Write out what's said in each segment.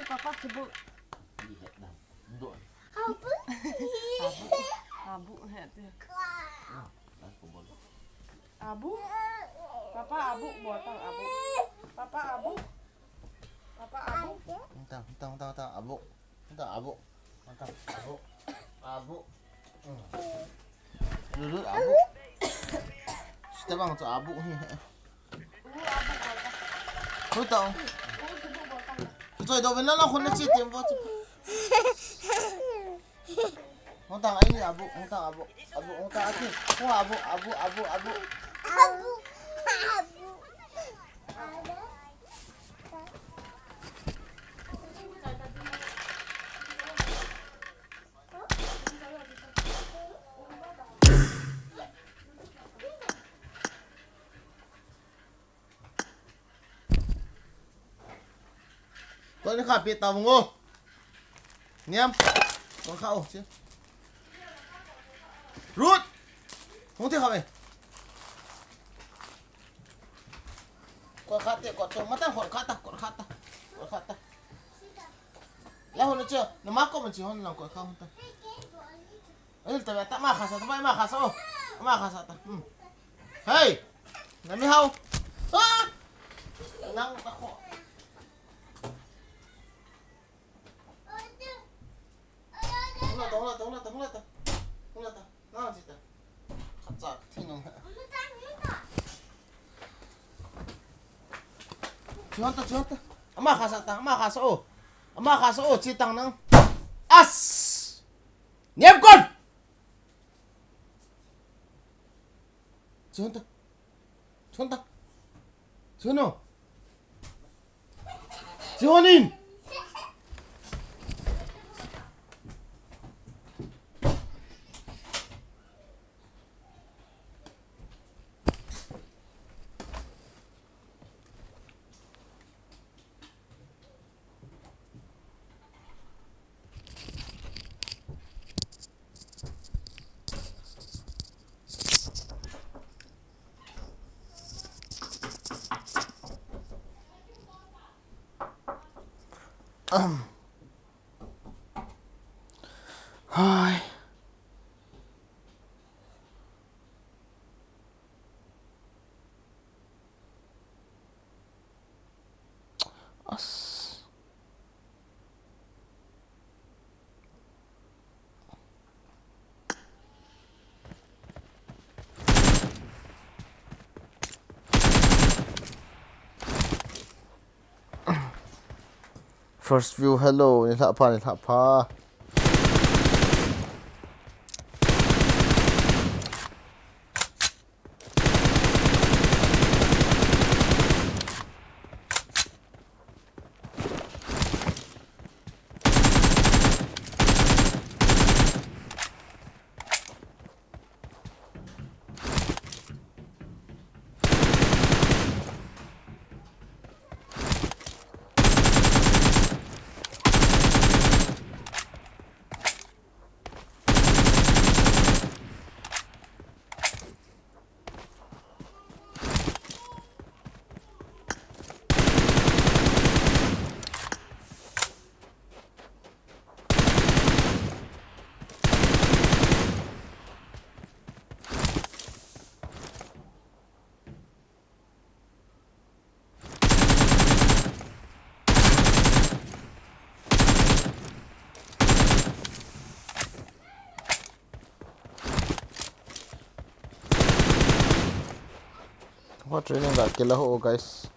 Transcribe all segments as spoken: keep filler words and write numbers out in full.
Papa, chibu. Di het dam. Doi. Abu. Abu, abu het dia. Abu. Papa, abu, botol abu. Papa, abu. Papa, abu. Entah, entah, entah, entah, abu. Entah, abu. Entah, abu. Abu. Hmm. Dulu, abu. Sudah bang tu abu ni. Lu tau. Kuchoi do bena la khun na chi tem bo chi. Hong tang ai ni abu, hong tang abu. Abu, hong tang aki. Hong abu, abu, abu, abu. Abu. Abu. Kon ni kha pi tau ngo. Niam. Kon kha o chi. Ruth. Hong te kha ve. Kon kha te, kon to. Mata kon kha ta, kon kha ta. Kon kha ta. La hon che. Na ma ko man chi hon la kon kha hon ta. Ai, ta, ta, ma kha sa, ta, ma kha sa, oh. Ma kha sa, ta. Hmm. Hey! Na mi hao. Ah! Nang ta ko. Hula ta, hula ta, hula ta, hula ta. Hula ta. Na, si ta. Kha sa, thi nong. Chuan ta, chuan ta. Ama kha sa ta, ama kha sa, oh. Ama kha sa, oh, chi tang nang. As! Niam kon! Chuan ta. Chuan ta. Chuan o. Chuan in. Hai. As. First view, hello, nilhah pha, nilhah pha. What training that killer ho, guys?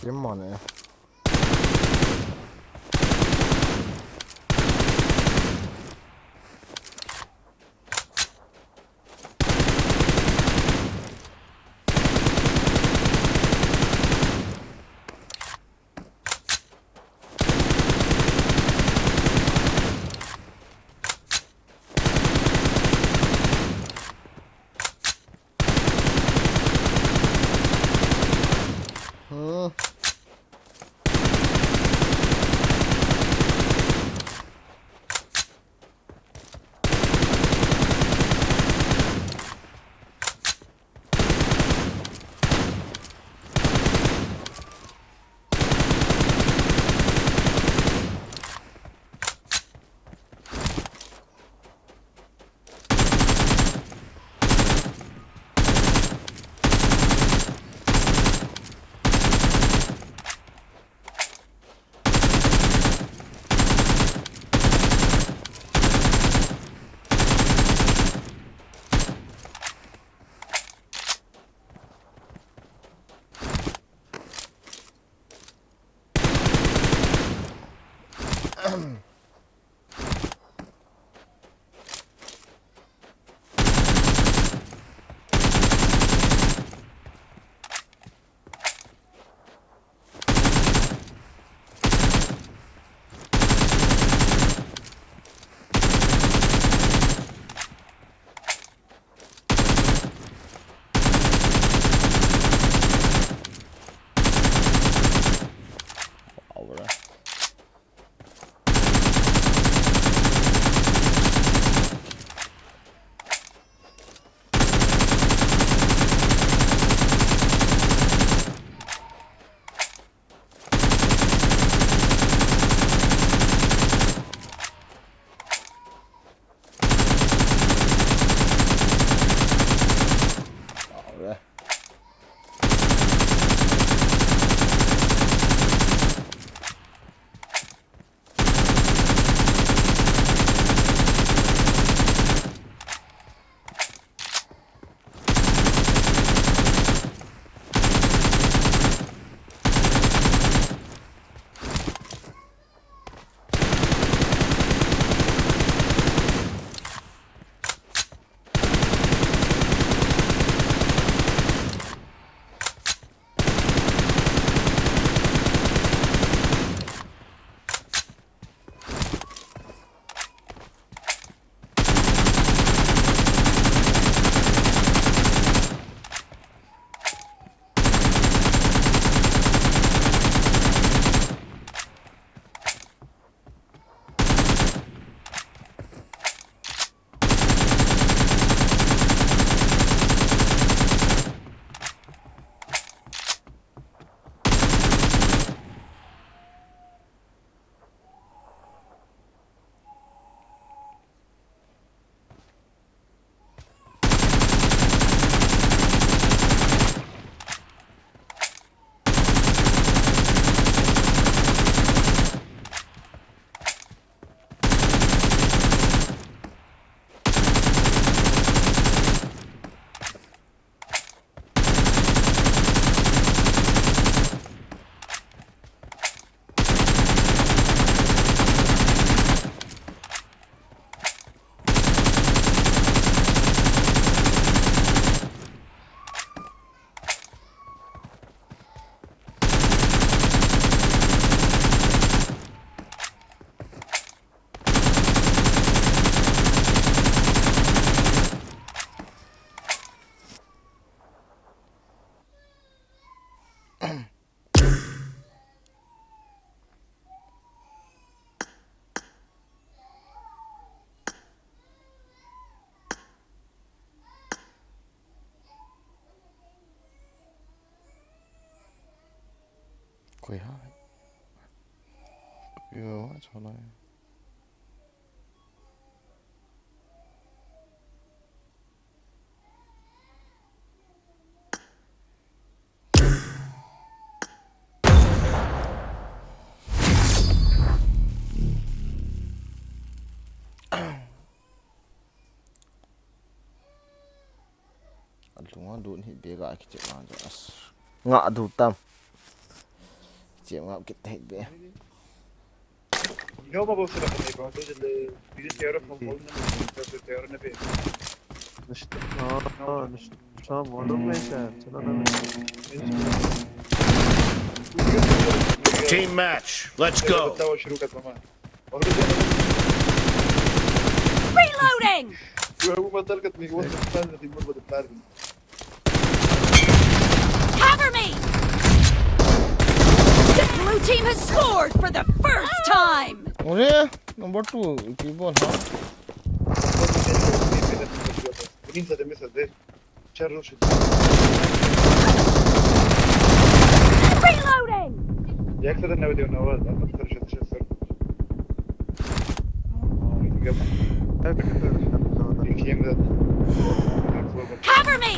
Team mo ne. Hmm. Koi ha. Yo, what's going on? Alunga lut hi bega kichep vang chu as. Nga du tam. Chem ngap kit thei be. No, ma bo se la ka me ko to le, bi te ro ko ko na, te ro na be. Nishta, ah, nishta, molo me sa, chalo na me. Team match. Let's go. बताओ, शुरू करता हूँ मैं। Reloading! Cover me! The blue team has scored for the first time! Ore, number two, ki bol ha. Reloading! Cover me!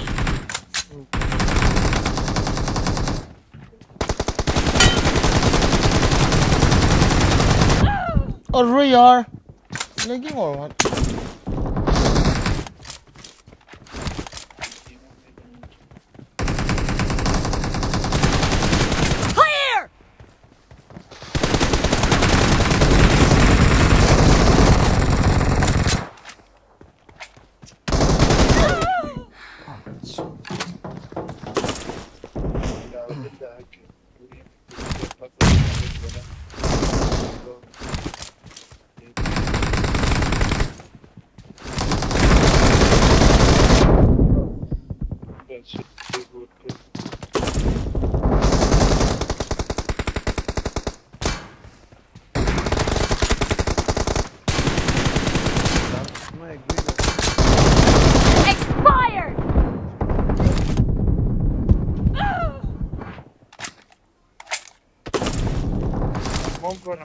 Arre yaar. Lagging or what? Clear! Expired! Mom ko na.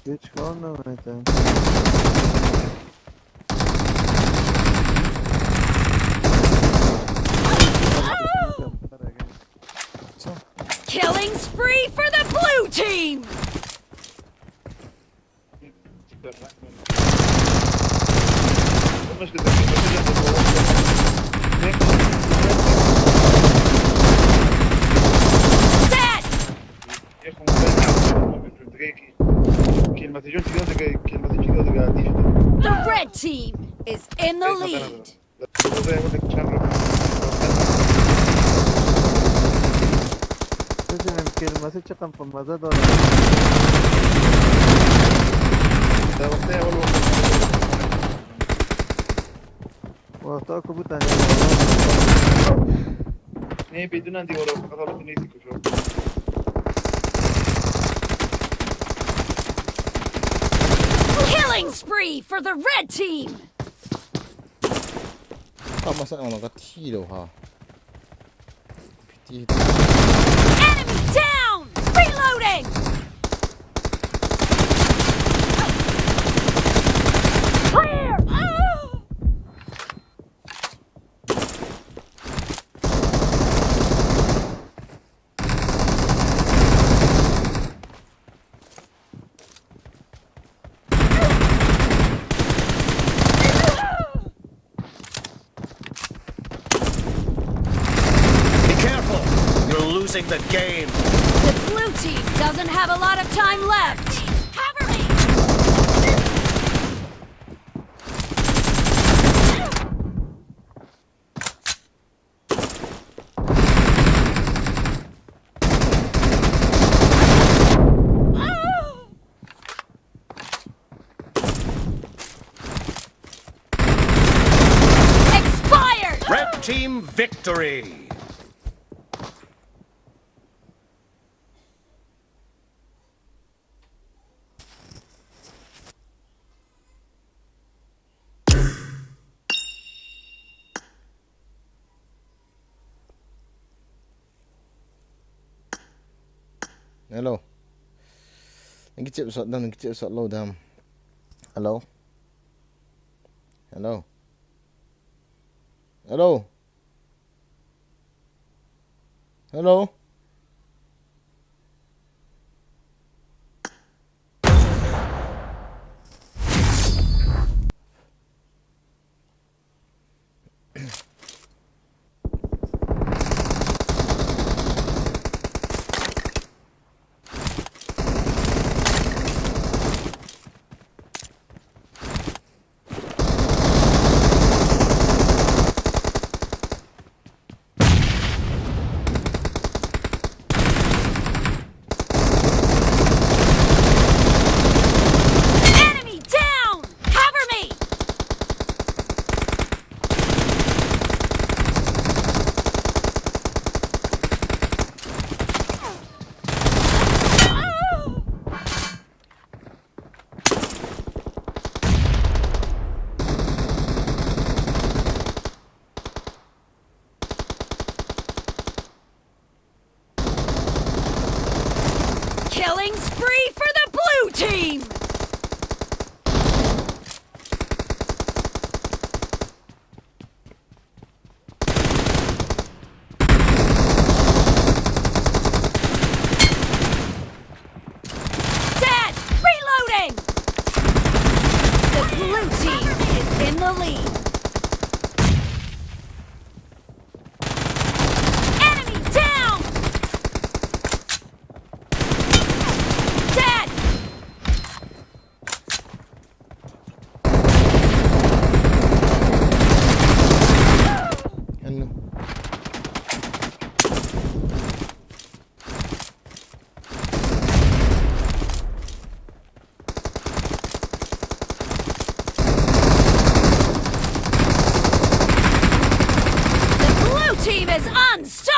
Hiç kalmadı. Killing spree for the blue team! Dead! The red team is in the lead. Killing spree for the red team! Ka masa ang nakathilo ha. Piti. Enemy down! Reloading! Clear! Ah! Be careful! You're losing the game! The blue team doesn't have a lot of time left! Cover me! Expired! Red team victory! Hello. Nang kichep sot dam, nang kichep sot lou dam. Hello. Hello. Hello. Hello.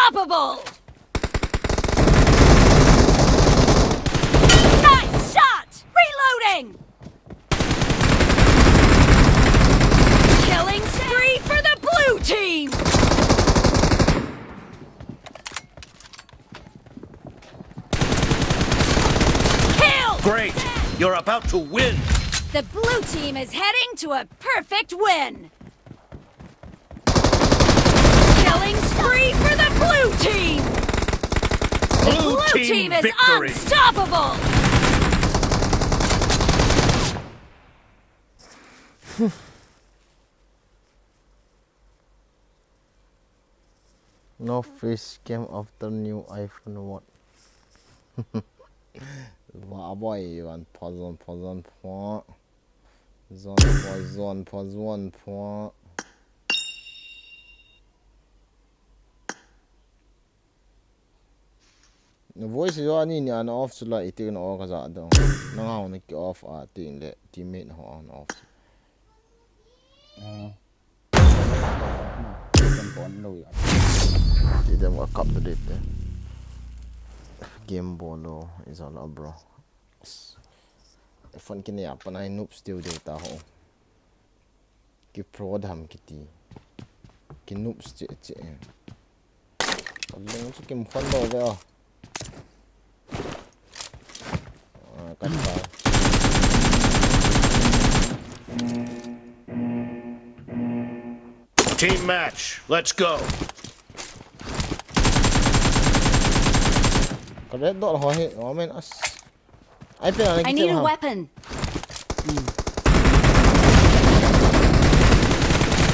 Unstoppable! Nice shot! Reloading! Killing spree for the blue team! Kill! Great! You're about to win! The blue team is heading to a perfect win! Killing spree for the blue team! The blue team is unstoppable! No fish came after new iPhone what? Va boy, van pha, zon pha, zon pha. Zon pha, zon pha, zon pha. Na voice jo ani ni ana off chu la, iti na off ka ja do. Na ngau na ki off a, ti le teammate ho ana off chu. Ah. Kan kon lo ya. Ti dem ka kap de te. Game bol lo, is all up, bro. Phone kine a panai noob studio ta ho. Ki pro dam kiti. Ki noobs che che. Ka lung chu kim khon lo ve a. Ah, kan pa. Team match, let's go. Ka red dot ho hi, oh man, as. Ai pe na. I need a weapon.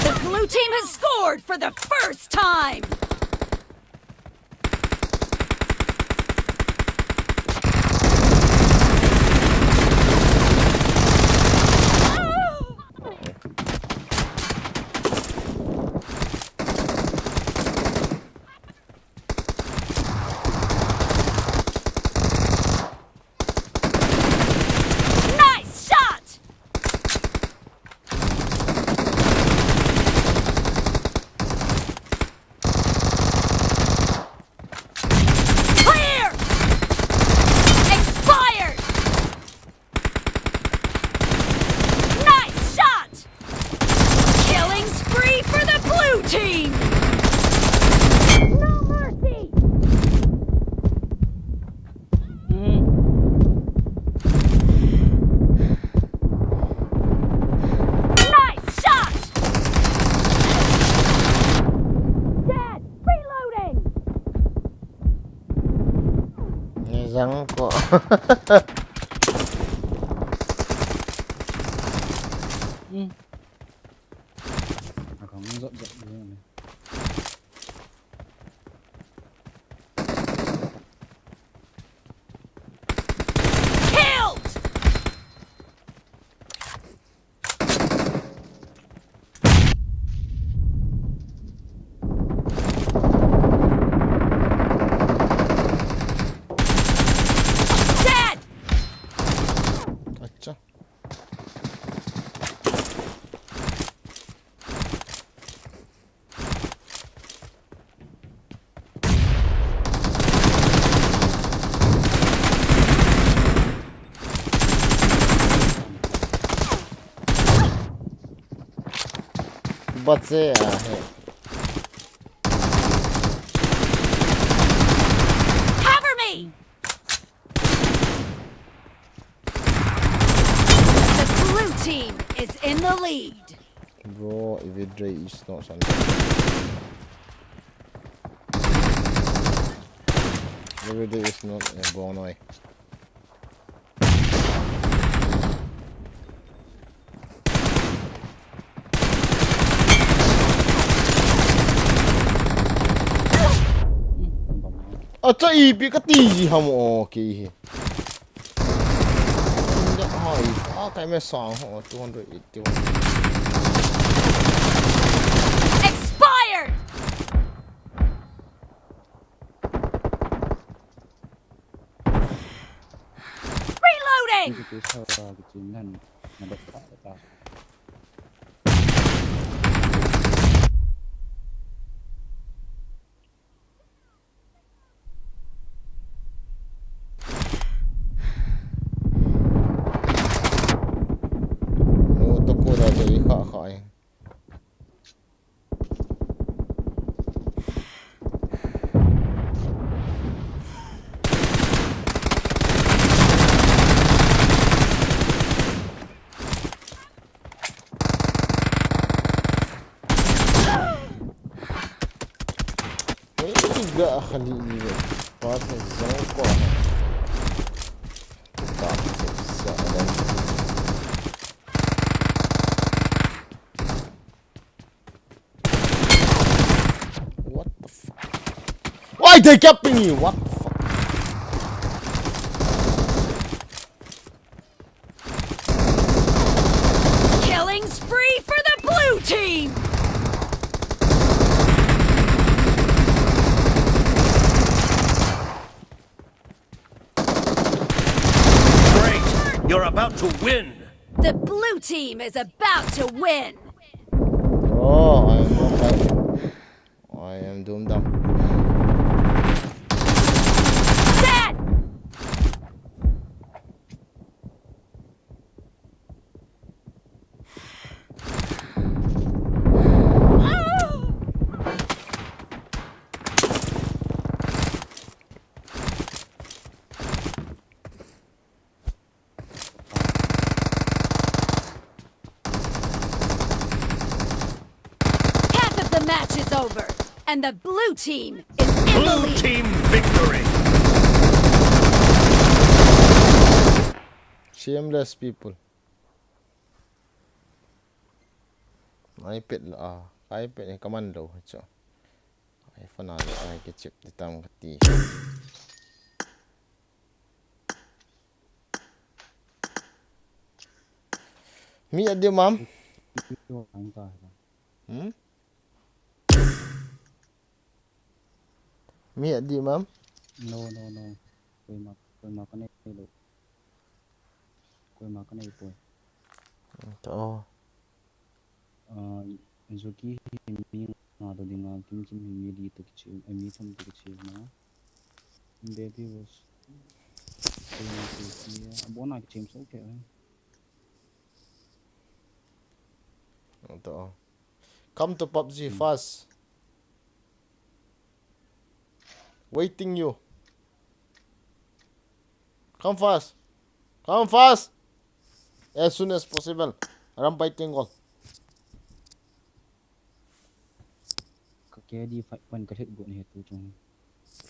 The blue team has scored for the first time. Nice shot! Clear! Expired! Nice shot! Killing spree for the blue team! No mercy! Nice shot! Dead! Reloading! Ni jang ko. Hmm. Akang jot jot ni. Killed! Dead! Acha. Bache ahi. Cover me! The blue team is in the lead. Bro, every day is not Sunday. Every day is not a bonoi. Acha, ipi kati ji ham, okay hi. India hai, ah, kai me sang ho, two hundred eighty-one. Expired! Reloading! Ga khali ni ve. Pass na zong ko. Ka se sa dan. What the fuck? Why they kept me? What the fuck? Killing spree for the blue team! Great! You're about to win! The blue team is about to win! Oh, I am not I am doomed down. Dead! Half of the match is over, and the blue team is in the Blue lead. Team victory! Shameless people. iPad la, ah, iPad ni kaman lo cho. iPhone a lo ai ke chip di tam kati. Mi adim am? Hmm? Mi adim am? No, no, no. Koima, koima ka nei lo. Koima ka nei poi. To. Ah, Zuki hi mi nga to dinga, Kim Kim hi mi li to kichi, eh, mi thum to kichi na. Baby was. Koima to kichi, abona kichi so ke. To. Come to PUBG fast. Waiting you. Come fast. Come fast. As soon as possible. Rampai Tengol. Ka K D five point ka hit go ni tu chung.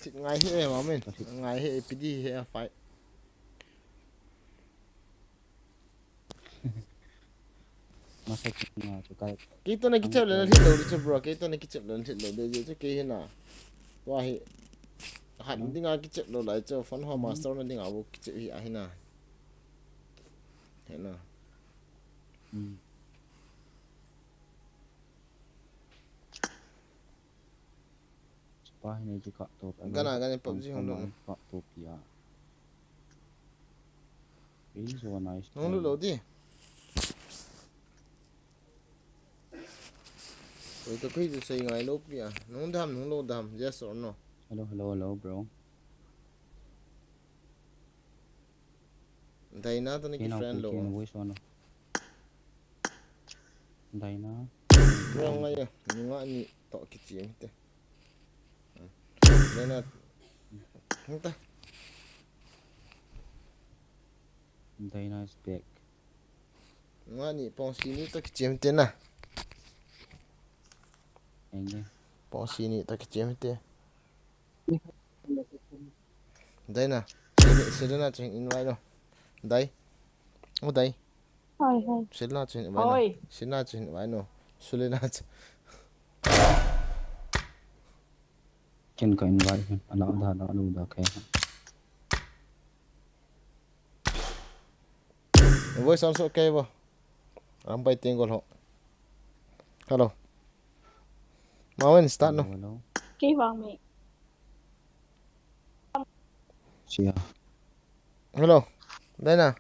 Ngai he ma men. Ngai he P D he fight. Masa kinga chu kai. Kei to na kichep le na hit lo di chu bro. Kei to na kichep le na hit lo di chu kei hi na. Wa hi. Hat dinga kichep lo lai chu phone ho master na dinga wo kichep hi a hi na. Hi na. Hmm. Pa hi nei ki ka to. Gana gana PUBG hung lo. Ka to pia. Ei zo nice. Hung lo di. Oi to koi tu sei ngai lo pia. Hung dam hung lo dam. Yes or no? Hello, hello, hello, bro. Daina to ni ki friend lo. Kina voice on. Daina. Bro ngai ya. Nunga ni to kichi te. Daina. Hung ta. Daina is back. Nga ni pong si ni to kichim te na. Enge. Pong si ni to kichim te. Dai na. Selena chin invite lo. Dai. O dai. Hoi, hoi. Selena chin invite lo. Hoi. Selena chin invite lo. Selena chin. Ken ka invite hin. Ala da da lu da kai. Voice also okay bo. Rampai Tengol ho. Hello. Mawen start no. Hello. Kei vang mi. Sia. Hello. Dai na.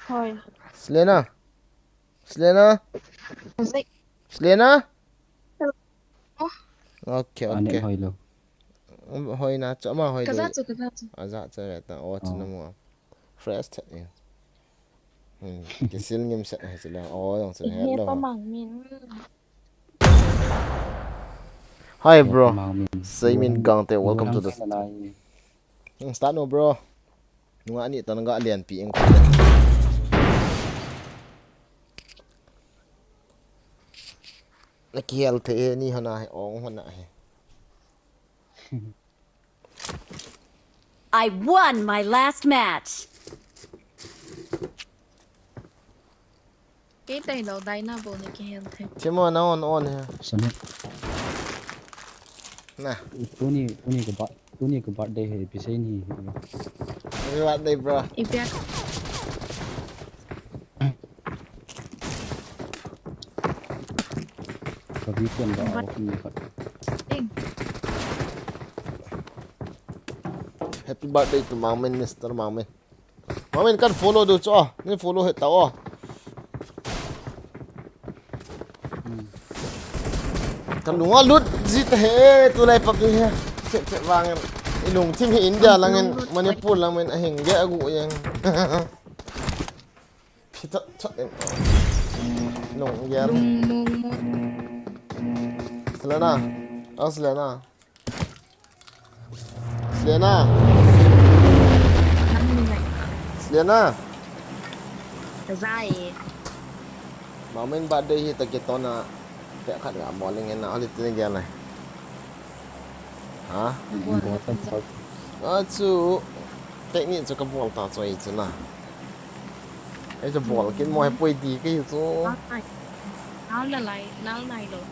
Hoi. Selena. Selena. Zik. Selena. Hello. Okay, Ane okay. Hoi lo. Hoi na, chama hoi. Kaza chu, kaza chu. Aza cha ta. O chu na mo. Fresh ta. Hmm. Kisil ngim sa ha chu la. O yong chu Ihe hello. Pa Mang Min. Hi bro. Mang Min. Seimin Gangte, welcome to the Salai. Hmm, start no bro. Nunga ni tan ga lian pi eng. Na kihel the ni hona he ong hona he. I won my last match. Kei tai lo, Dyna bou na kihel thei. Timo na on on he. Sani. Na. Tuni, tuni ka ba, tuni ka birthday he, ipi sei ni he. Happy birthday, bro. Ipia. Ka bi kuan ba, ba. Ka bi kuan. Happy birthday to Mangmen, Mister Mangmen. Mangmen kan follow do cho, ni follow he ta o. Kan lunga lut ji ta he, tulai pap ni he. Chet chet vang em. Ilung thim hi India lang in, Manipur lang men ahing ge agu yang. Phi chat chat em. Lung ge. Lung mung mung. Selena. Oh, Selena. Selena. Selena. Zai. Mangmen birthday hi ta ke tona. Te khat ga morning na holiday ne gel. Ha? Achu. Technique chu ka bol ta chu ichu na. Ei chu bol kin mo he poi ti ke chu. Nal na lai, nal nai lo.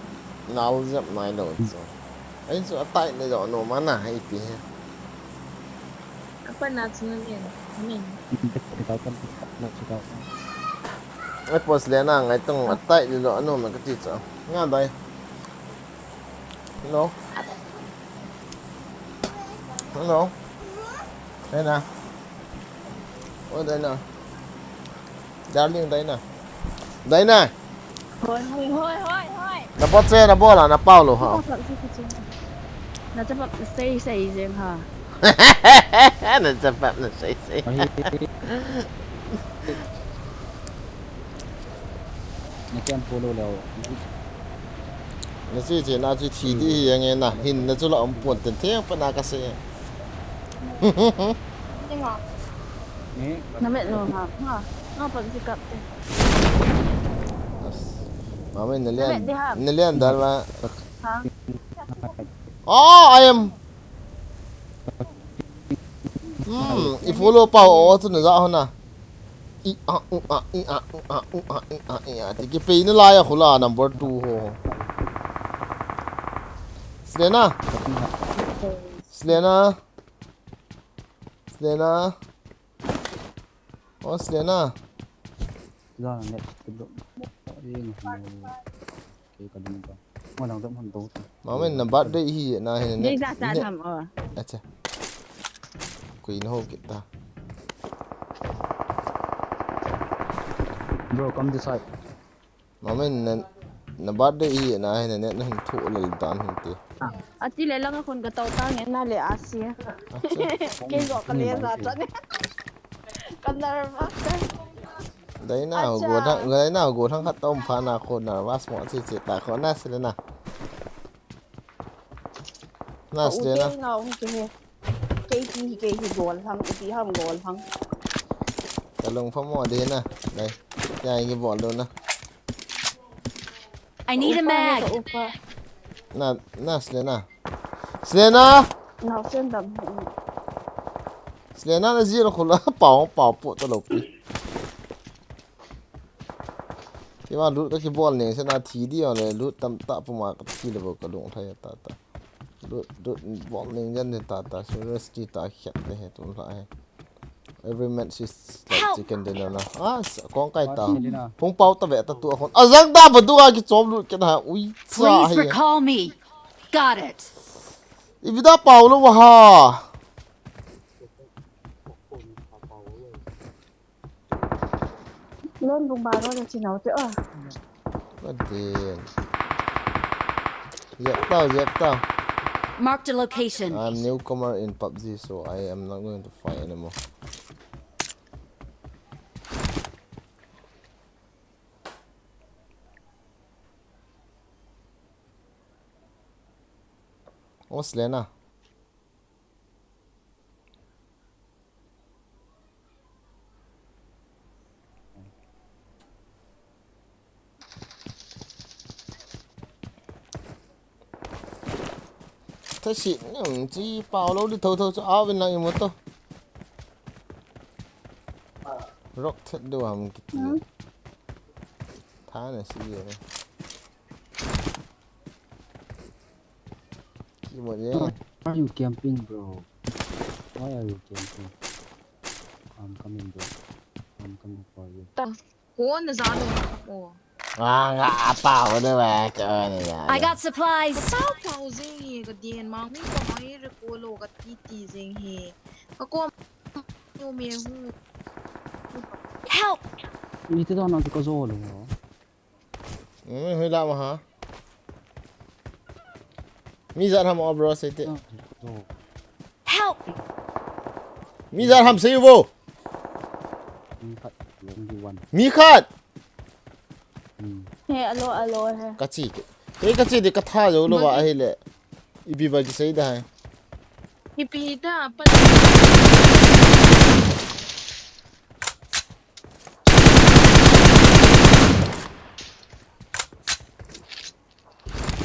Nal jep nai lo chu. Ei chu atai ne jo no mana hei pi he. Apa na chu na len. Amen. Ai pos le na ngai tong atai ne jo no ma ka ti chu. Nga dai. Hello. Hello. Dai na. Oh, Dai na. Darling, Dai na. Dai na. Hoi, hoi, hoi, hoi, hoi. Na bot se, na bol a, na pau lo ha. Na chapap sei sei jeng ha. Na chapap na sei sei. Na kian polo leo. Na si che na chu thi di hi yang na hin na chu la om pon ten the pa na ka se. Na met no ha. Ha. Na pa si kap te. Mama na lian. Na lian dar ma. Ha. Oh, I am. Hmm, i follow pau o chu na ja ho na. I a u a i a u a u a i a i a ti ki pe na la ya khula number two ho. Selena. Selena. Selena. Oh, Selena. Za net tu do. Ye no. Ke ka dum ka. Mo nang dum han do. Mama na birthday hi na he ne. Ni za sa tham o. Acha. Kui na ho kita. Bro, come this side. Mama na na birthday hi na he ne ne na hin thu lal dan hin ti. Ati le langa khun ka tau ta nge na le asia. Acha. Ke go ka le za ta ne. Ka nervous. Dai na go thang, dai na go thang khat tom pha na kho nervous mo chi chi ta kho na Selena. Na Selena. Kei na um ke he. Kei ti hi kei hi gol hang, ti ham gol hang. Ka long pha mo de na. Dai. Ya ngi bol do na. I need a mag. Na, na Selena. Selena! Nau sen dam. Selena na zero khula pau pau po ta lo pi. Kima lut ka kibol ne se na thi di le lut tam ta pu ma ka thi le bo ka lung thai ta ta. Lut lut bol ne jan ne ta ta so rest ta khet ne he tun la he. Every match is like chicken dinner na. Ah, kong kai ta. Hung pau ta ve ta tu a khon. A zang ta ba du a ki chom lut ke na. Ui cha. Please recall me. Got it. I vida pau lo wa ha. Lon bung ba ro le chin au te a. What the? Zep tau, zep tau. Marked a location. I'm newcomer in PUBG, so I am not going to fight anymore. What's Lena? Tha si, um, chi pao lo di tho tho chu au vin lang i mo to. Rock that do ham kiti. Hmm. Tha na si ye. Ki mo ye. Why are you camping, bro? Why are you camping? I'm coming, bro. I'm coming for you. Ta. Ko na za lo. Oh. Ah, nga apa ko de wa ko na za. I got supplies. Ka pao pao jing e, ka dien mang mi ka mai re ko lo ka ti ti jing e. Ka ko yo me hu. Help! Ni te da na ka zo lo. Ui, hui la ma ha. Mi jat ham o bro, sei te. Help! Mi jat ham sei vo. Mi khat, only one. Mi khat. Hmm. He, alo, alo, he. Ka chi ke. He ka chi de ka tha jo lo ba. Magi. Ahi le. Ipi ba ki sei da hai. Ipi da, pa.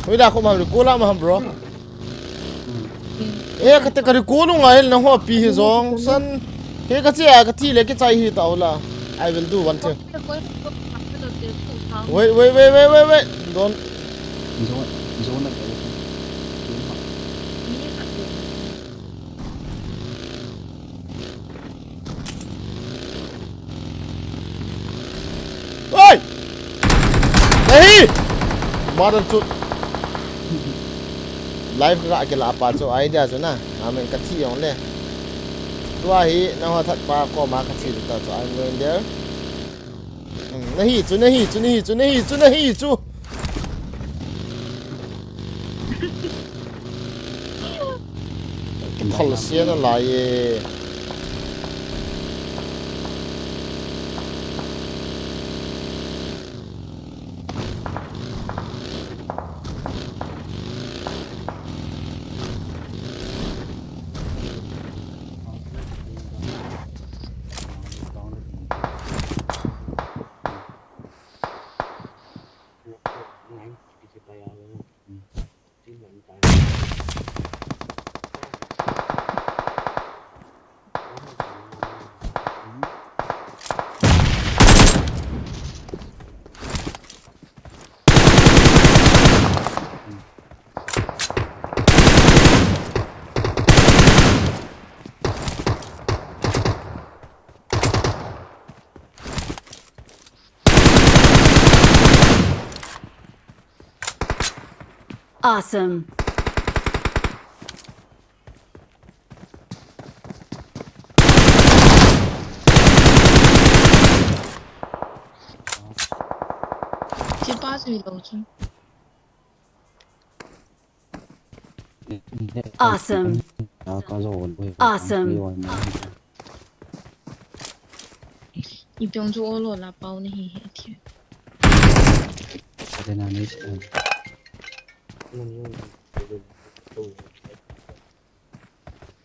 Ui da ko ma recall ma ham, bro. Eh, ka te ka recall ngai na ho pi hi jong san. He ka che a ka thi le ke chai hi ta ola. I will do one thing. Wait, wait, wait, wait, wait, wait. Don't. Zone, zone na. Oi! Nahi! Mother chu. Live ka kila pa chu idea chu na. Amen ka thi jong le. Tua hi na ho that pa ko ma ka thi ta chu I'm going there. Hmm, nahi chu, nahi chu, nahi chu, nahi chu, nahi chu. Kithal sia na lai e. Awesome. Che pa sui lo chu. Awesome. Awesome. Ipi jong chu olo la pao nahi he thi.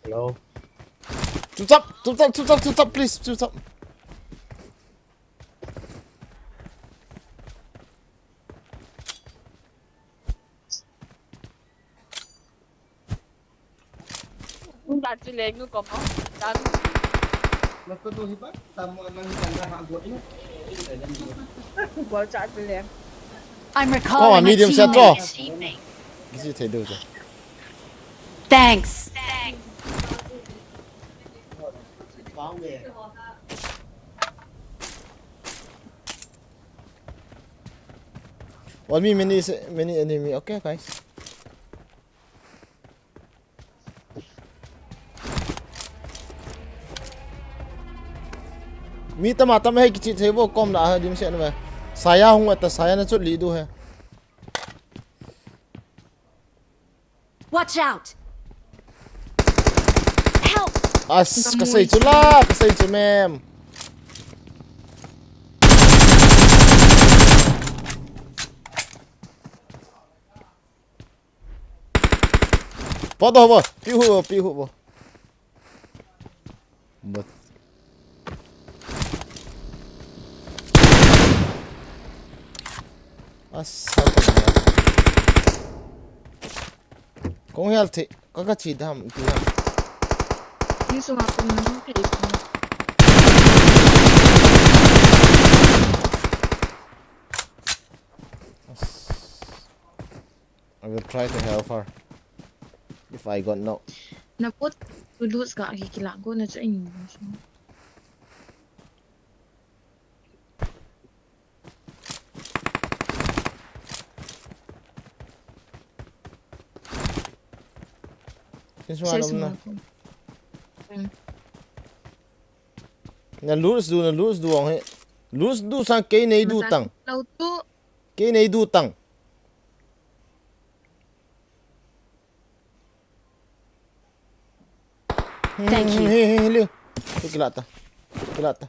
Hello. Chup chap, chup chap, chup chap, chup chap, please, chup chap. Nung dan chu leng nu ko mo. Dan. Mas ko tu hi ba? Tamo nang dan na ha go ni. Bol cha chu leng. I'm recalling a teammate. Ko medium set to. Busy thei deu chu. Thanks. One me, many, many enemy. Okay, guys. Mi tama tama he kichi thei bo kom la ha dim se na. Saya hung ata saya na chut li du he. Watch out! Help! As, kasei chu la, kasei chu mem. Pot ho bo, pi hu bo, pi hu bo. But Asa. Kong health hi, ka ka chi dam, ti dam. Ni sunga kong nang thei. I will try to help her. If I got no. Na pot tu lose ka ki kila ko na cha in. This one. Say na. Hmm. Na lose du, na lose du ong he. Lose du sang kei nei du tang. Lo tu. Kei nei du tang. Thank you. He, he, he, he, le. Tu kila ta. Kila ta.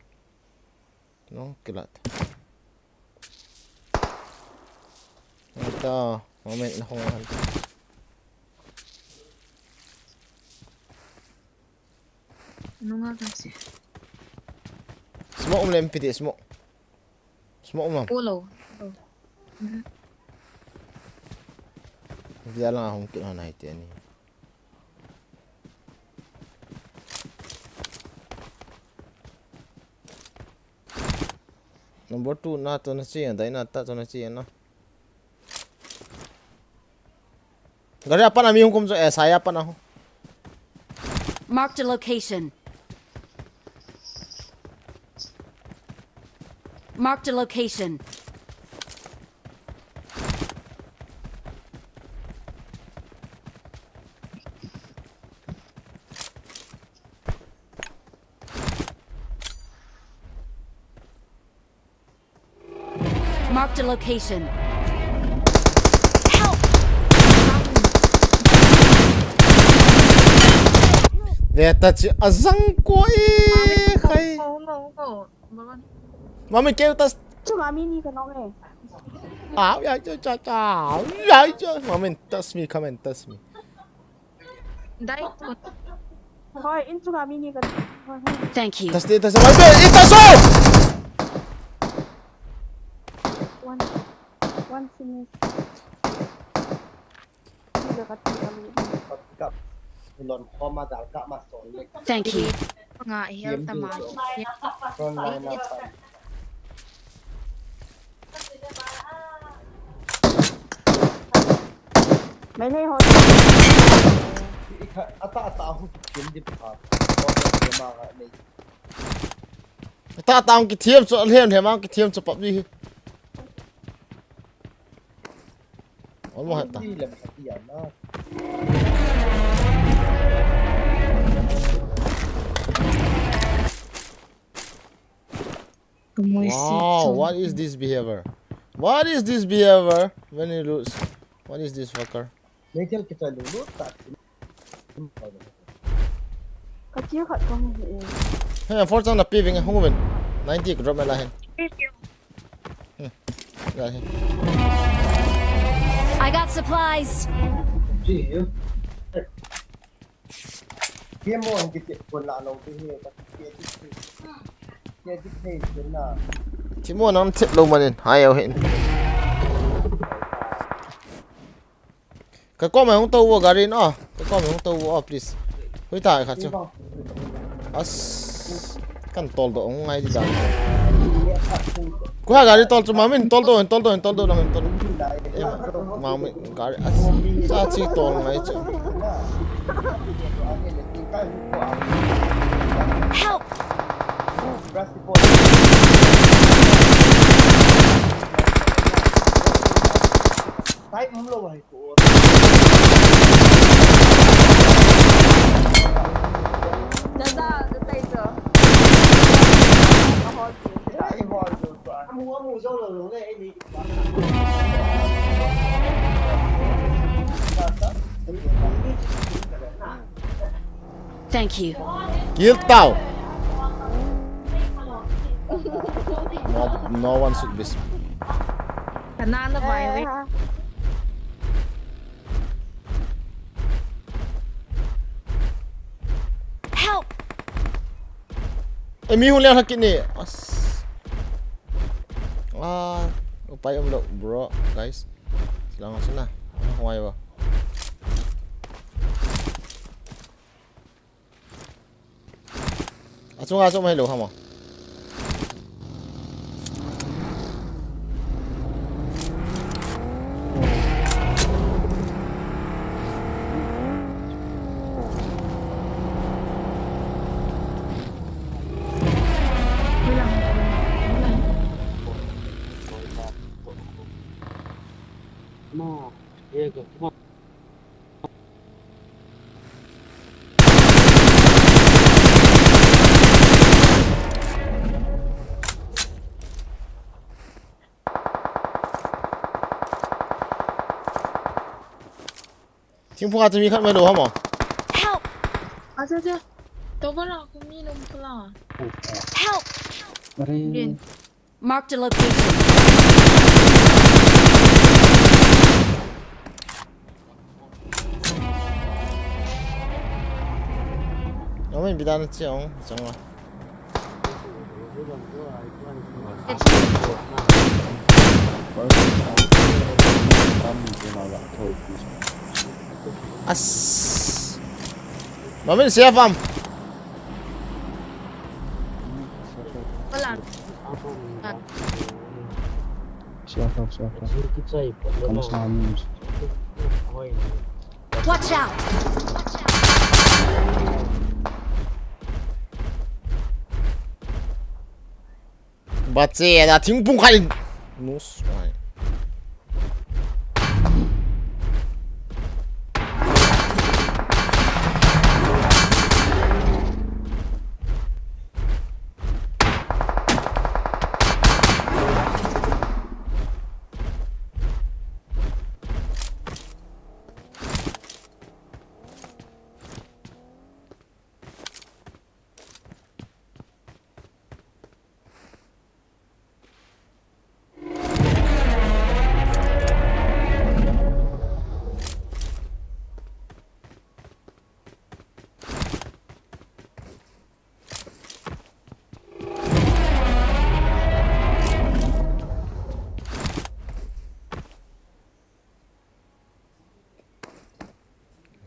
No, kila ta. Ata, moment na kong han. Nunga kasi. Smoke um le M P D, smoke. Smoke um. Polo. Oh. Mhm. Dia lang ahung kit hon ai te ni. Number two na to na chi, dai na ta to na chi na. Gari apan a mi hung kum jo, eh, sai apan a ho. Marked a location. Marked a location. Marked a location. Help! Ve ta chi azang ko e khai. Mami keu tas. Chunga mi ni ka nong e. Au ya cha cha cha. Au ya cha. Mami tas mi, come and tas mi. Dai. Hoi, in chunga mi ni ka. Hoi, hoi. Thank you. Tas te, tas te, mai be, ita so! One, one finish. Ni ka kati kami. Thank you. Nga heal ta ma. Front line na pa. Mai nei ho. Ata, ata, hu, kim di pa. Ho, kim ma ga nei. Ata, ata, hu, kithiam chu, lhem, lhem, hu, kithiam chu, pap di. Almost hat ta. Ni lam hati ya na. Wow, what is this behavior? What is this behavior? When you lose, what is this fucker? Michael kita lulu tak. Kati khat ka hung hi e. Hey, four chang na pi ving hung vin. Ninety ka drop mai la hin. Hmm. La hin. I got supplies. Thimo nang thip lou manin, hai au hin. Ka kom hung tou vo gari no. Ka kom hung tou vo, please. Hui ta kha chu. As. Kan tol do ngai di da. Ku ha gari tol chu mamin tol do, tol do, tol do, tol do. Em, mamin gari as. Cha chi tol ngai chu. Help! Thank you. Kill tau. No, no one should be. Kanana vai. Help! Eh, mi hung liang sakit ni. As. Ah, upai umlou, bro, guys. Silang sana. Huai ba. Achunga chu um hilou ham a. Thingphung a chu mi khat um lou ham a. Help! Acha, acha. Tower a kumi lom pula. Help! Are. Again. Marked a location. Amen, bidan chiang, chiang a. As. Mamin siya fam. Wala. Siya fam, siya fam. Kamu sa amin. Watch out. Bache, ada thingphung khat in. Nus.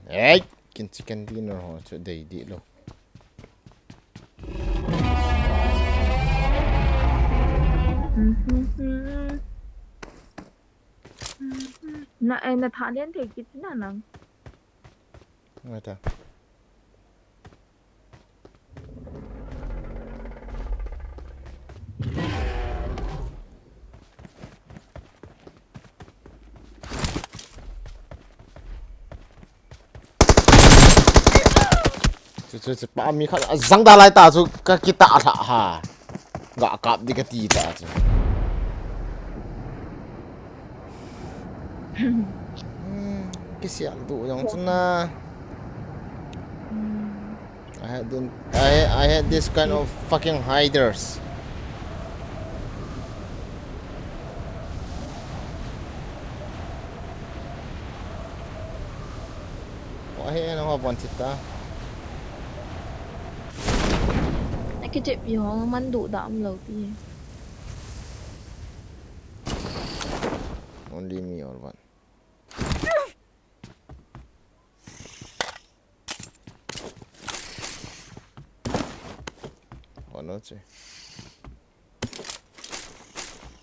Ei, kin chicken dinner ho chu dei di lo. Na, eh, na tha lian thei kit na nang. Ngai ta. Chu, chu, chu, pa mi khat a jang da lai ta chu ka kita lha ha. Ga kap di ka ti ta chu. Hmm, kisial tu jong chu na. I had, I, I had this kind of fucking hiders. Wah, he, ano nga bon chita. Aki chep pi ho, man du da am lo pi. Only me or one. Oh, no, che.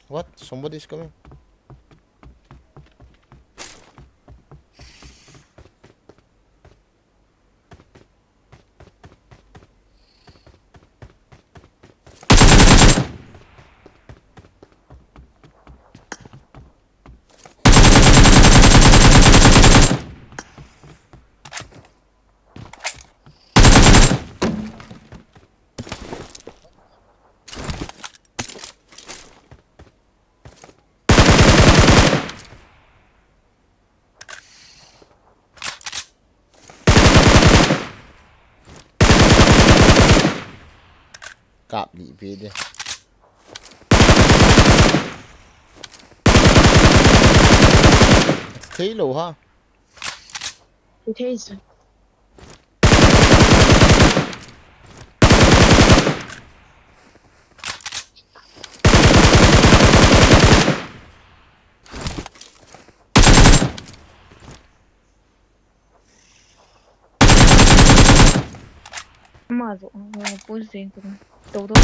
What? Somebody is coming. Kap lih ve de. Thei lou ha. Thei sa. Ama jo, eh, push jeng tu. Tou tou.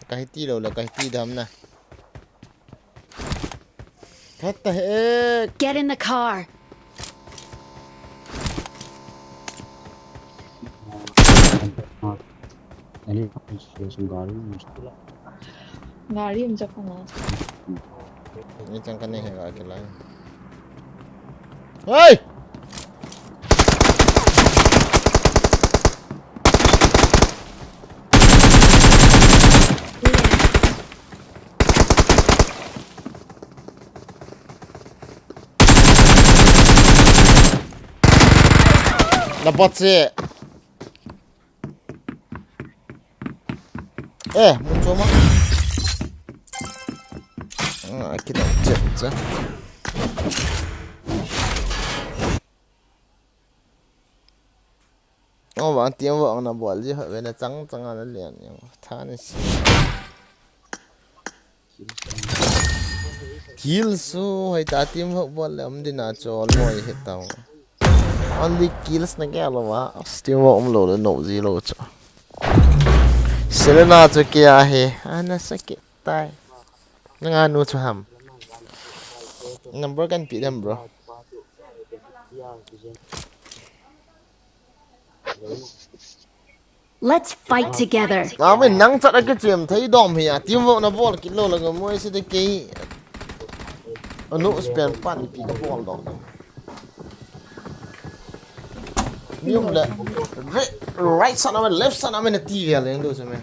Kahi ti lou le, kahi ti dam na. What the heck? Get in the car. Gari um chapang a. Ni chang kane he ga kilai. Hey! Na bot se. Eh, mun choma. Ah, kita cek je. Oh, bang team work na bol ji, ha, ve na chang chang ana lian yang. Tha ni si. Kills su, hei ta team work bol le um dina chu noi he tau. Only kills na kya lo wa. Team work um lo le no ji lo chu. Selena chu kya he. Ana sa ke tai. Nanga nu chu ham. Number kan pi dem, bro. Let's fight together. Amin, nang chat a kichem thei dom hi a, team work na bol kit lo la, ngam moi si de kei. Anu span pan pi ka bol dom. Ni um le. Re-, right side na, left side na, na ti ve le ndo se me.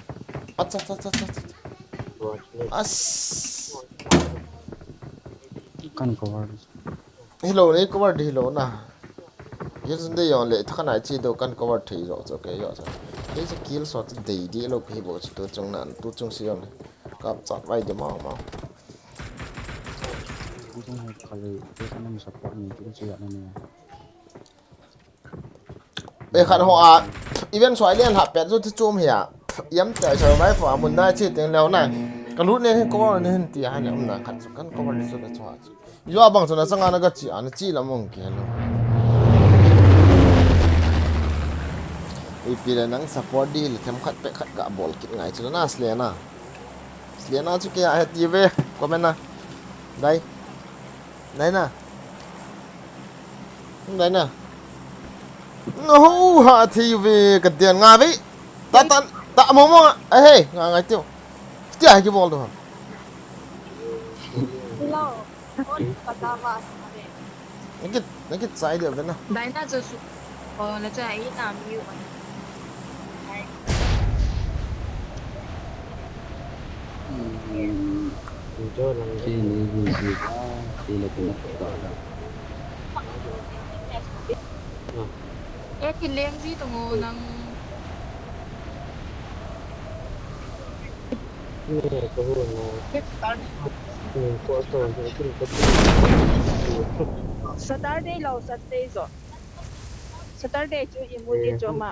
Acha, acha, acha, acha. As. Kan cover. Hello, nei cover di hello na. Yes, de yon le, thakana chi do kan cover thei jo, okay jo. This kill shot dei di lo ki bo chu tu chung nan, tu chung si yon. Kap chat vai de ma ma. Kusung hai kali, kusung support ni, kusung ya ni. E khat ho a, event soi lian ha pet zo ti chom hi a. Yam ta sa mai fo amun na chi teng leo na. Ka lut ne hin cover ne hin ti a ne um na khat chu kan cover ni chu ka chua chu. Yo abang chu na changa na ka chi a na chi la mong ke lo. Ipi le nang support di le them khat pe khat ka bol kit ngai chu na sle na. Sle na chu ke a he ti ve comment na. Dai. Dai na. Dai na. No, ha, thei ve, ka den nga ve. Ta, ta, ta, mo, mo, a he, nga, nga, tiu. Tia, ki bol do. Hello. Oi, ka ta va, a ve. Naki, naki chai de na. Dai na chu su. Oh, na cha, i na mi u. E ki leng ji tu ngo nang. Saturday lo, Sunday zo. Saturday chu i mu di chu ma.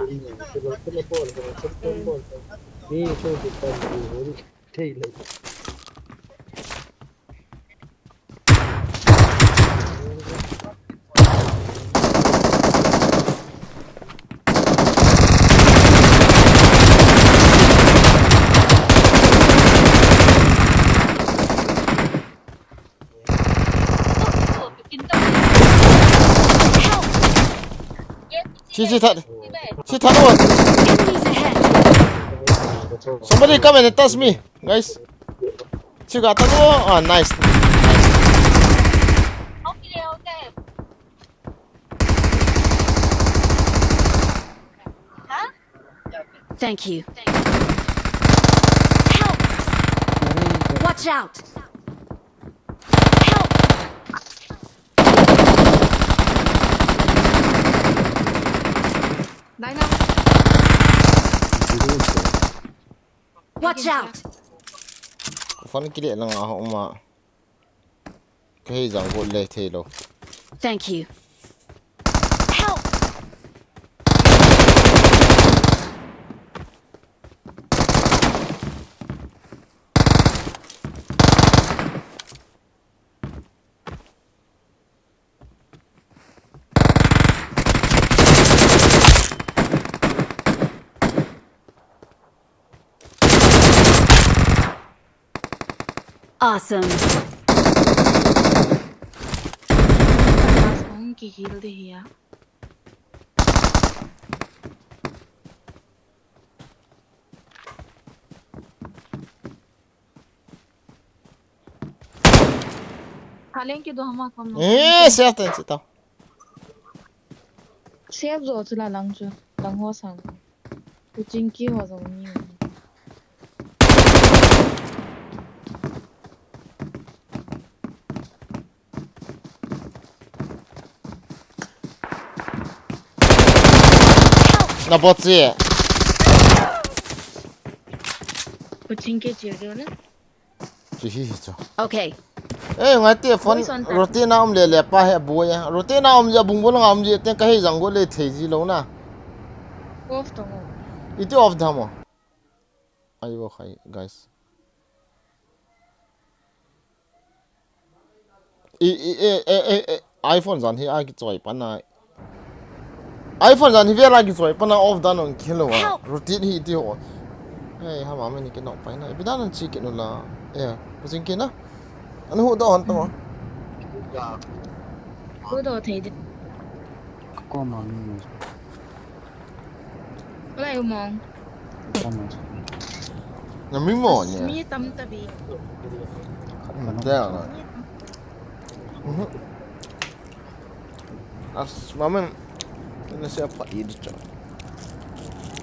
Si, si, that. Si, that one. Enemies ahead. Somebody come and touch me, guys. Si, got that one. Ah, nice. Nice. Thank you. Help! Watch out! Help! Watch out! Fan kile lang a homa. Ka hei jang got le thei lo. Thank you. Help! Awesome. Kong ki heal de hia. Haleng ki do hama kom no. Eh, siya tayo, siya tayo. Siya zo chula lang chu. Lang ho sang. Kuching ki ho zo ni. Na bot si. Kuching ki chi do na. Chi hi hi chu. Okay. Eh, ngai te phone routine na um le le pa he bu ya. Routine na um ya bung bung na um ya te ka he jang go le thei ji lo na. Off to mo. Iti off da mo. Ai wo khai guys. I i e e e e iPhone jan hi a ki choi pa na. iPhone jan hi vela ki choi pa na off dan on kilo a. Routine hi ti ho. Ei, ha ma me ni ki nok pai na. Ipi dan an chi ki no la. Eh, pu jing ki na. An hu do hon to. Hu do thei de. Ko ma mi. Lai u mong. Ko ma. Na mi mo ni. Mi tam ta bi. Te na. As ma me. Na se pa i di cha.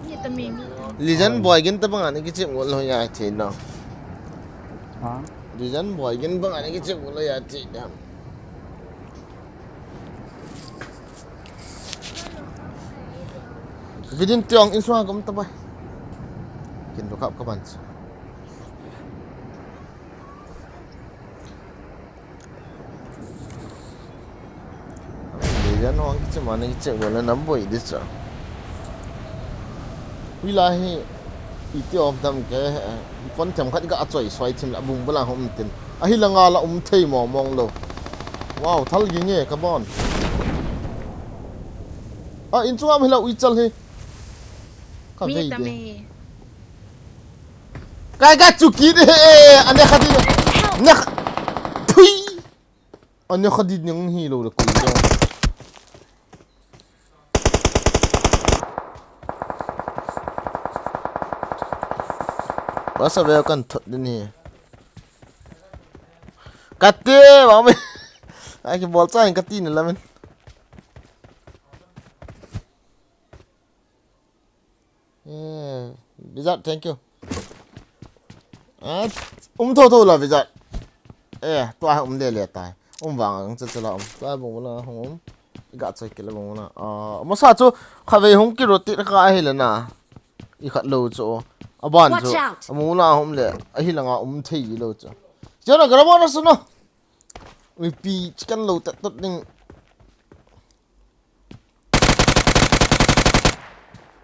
Mi tam mi mi. Lijan boy gin ta bang ani ki chim ngol lo ya thi na. Ha? Lijan boy gin bang ani ki chim ngol lo ya thi na. Vidin tiong in suang kom ta bai. Kin du kap ka ban. Dia no ang kiche mana kiche wala nam boi di cha. Hui la hi iti of dam ke phone them khat ka achoi soi thim la bung bala hom tin. Ahi la nga la um thei mo mong lo. Wow, thal gi nge ka bon. A in chunga mi la ui chal hi. Ka Mi vei ta de. mi. Kai ka chuki de. Ane khadi. Ne kha-, thui. Ane khadi ning hi lo le kui de. Basa ve kan thot din hi. Kate, mami. Ai ki bol cha in kati ni lamin. Eh, Vijat, thank you. Ah, um tho tho la Vijat. Eh, tua um le le tai. Um vang ang cha cha la um. Tua bung la hung um. Ga choi ke la bung la. Ah, masa chu khavei hung ki roti kha ahi le na. I khat lo chu. Aban chu. Watch out! Amu la hum le. Ahi la nga um thei lo chu. Jana gara bona suno. Ui pi chicken lo tat tot ding.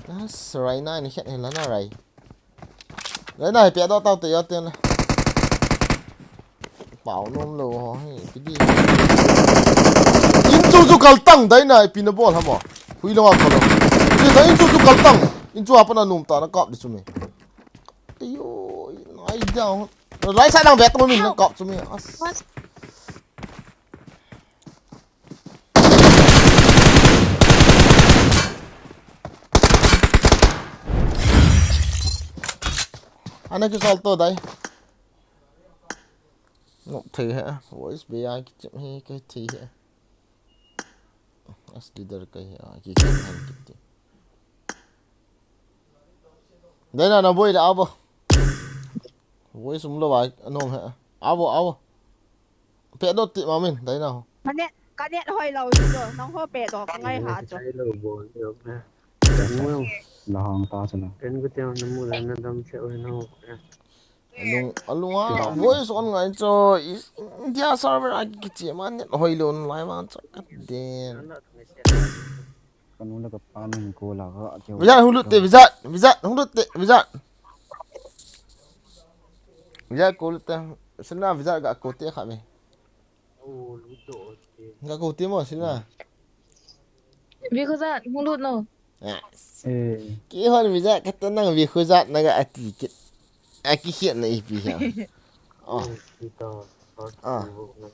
As, Raina ni khet ni la na Rai. Raina hi pia do tau te yo te na. Pau nom lo ho hi, pi di. In chu chu kal tang dai na, pi na bol ha mo. Hui lo a kal lo. Pi da in chu chu kal tang. In chu apa na num ta na kap di chu mi. Te yo, ai down. Right side lang vet mo min na kap chu mi. As. Ana ki sol to dai. Ngok thei he. Voice be a ki chim he, ki thei he. As leader ka he a ki chim han ki ti. Dai na na boi da abo. Voice um lo ba anom he. Abo, abo. Pe do ti ma min, dai na ho. Ka net, ka net hoi lo chu. Nang ho pe do ka ngai ha chu. La hang ta chu na. Alung, alung a, voice on ngai chu, is India server a ki chi ma net hoi lo lai ma chu ka den. Kanu la ka pa min ko la ka. Vijat hung lut te, Vijat, Vijat hung lut te, Vijat. Vijat ko lut te, sina Vijat ga ko te kha me. Ga ko te mo sina. Bi ko za, hung lut no. Yes. Eh, Ki hon Vijat ka ta nang vi khu jat na ga ati kit. A ki khiat na ipi ha. Oh. Ah.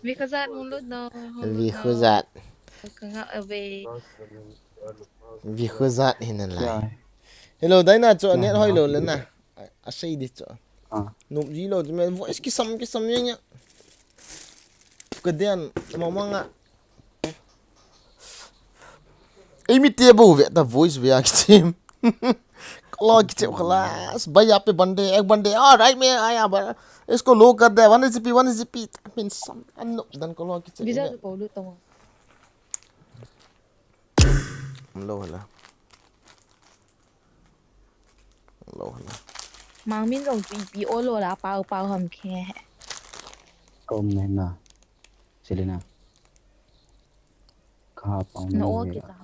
Vikhuzat hung lut no, hung lut no. Vikhuzat. Ka ngah ave. Vikhuzat hi nalai. Hello, Daina chu, net hoi lou le na. A, asei di chu. Ah. Nop ji lou chu, me voice kisam, kisam yang ya. Ka den, mama nga. Ei, mi te bou ve ta voice ve a kichim. Kalo kichim khalas. Bhaiya pe bande, ek bande. All right, main aaya, but isko low kar de. One H P, one H P. Min sam. Ano, dan kalo kichim. Visa ko lu tong. Lo hala. Lo hala. Mangmin jong chu ipi o lo la pau pau ham khe. Kom ne na. Selena. Ka pang na o kita.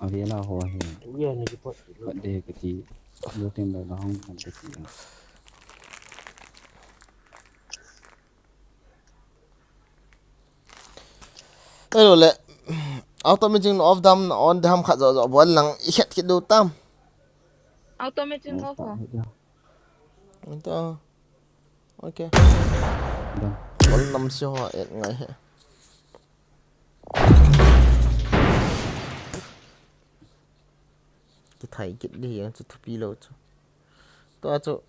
Avela ho he. Ye ni ki pot. Pot de kiti. Lo tem da hong kan kiti. Hello le. Auto mixing off dam, on dam khat jo jo bol lang i khet kit diu tam. Auto mixing off ho. Ito. Okay. Done. Bol nam si ho et ngai he. Kithai kit di yang chu thupi lou chu. Tua chu.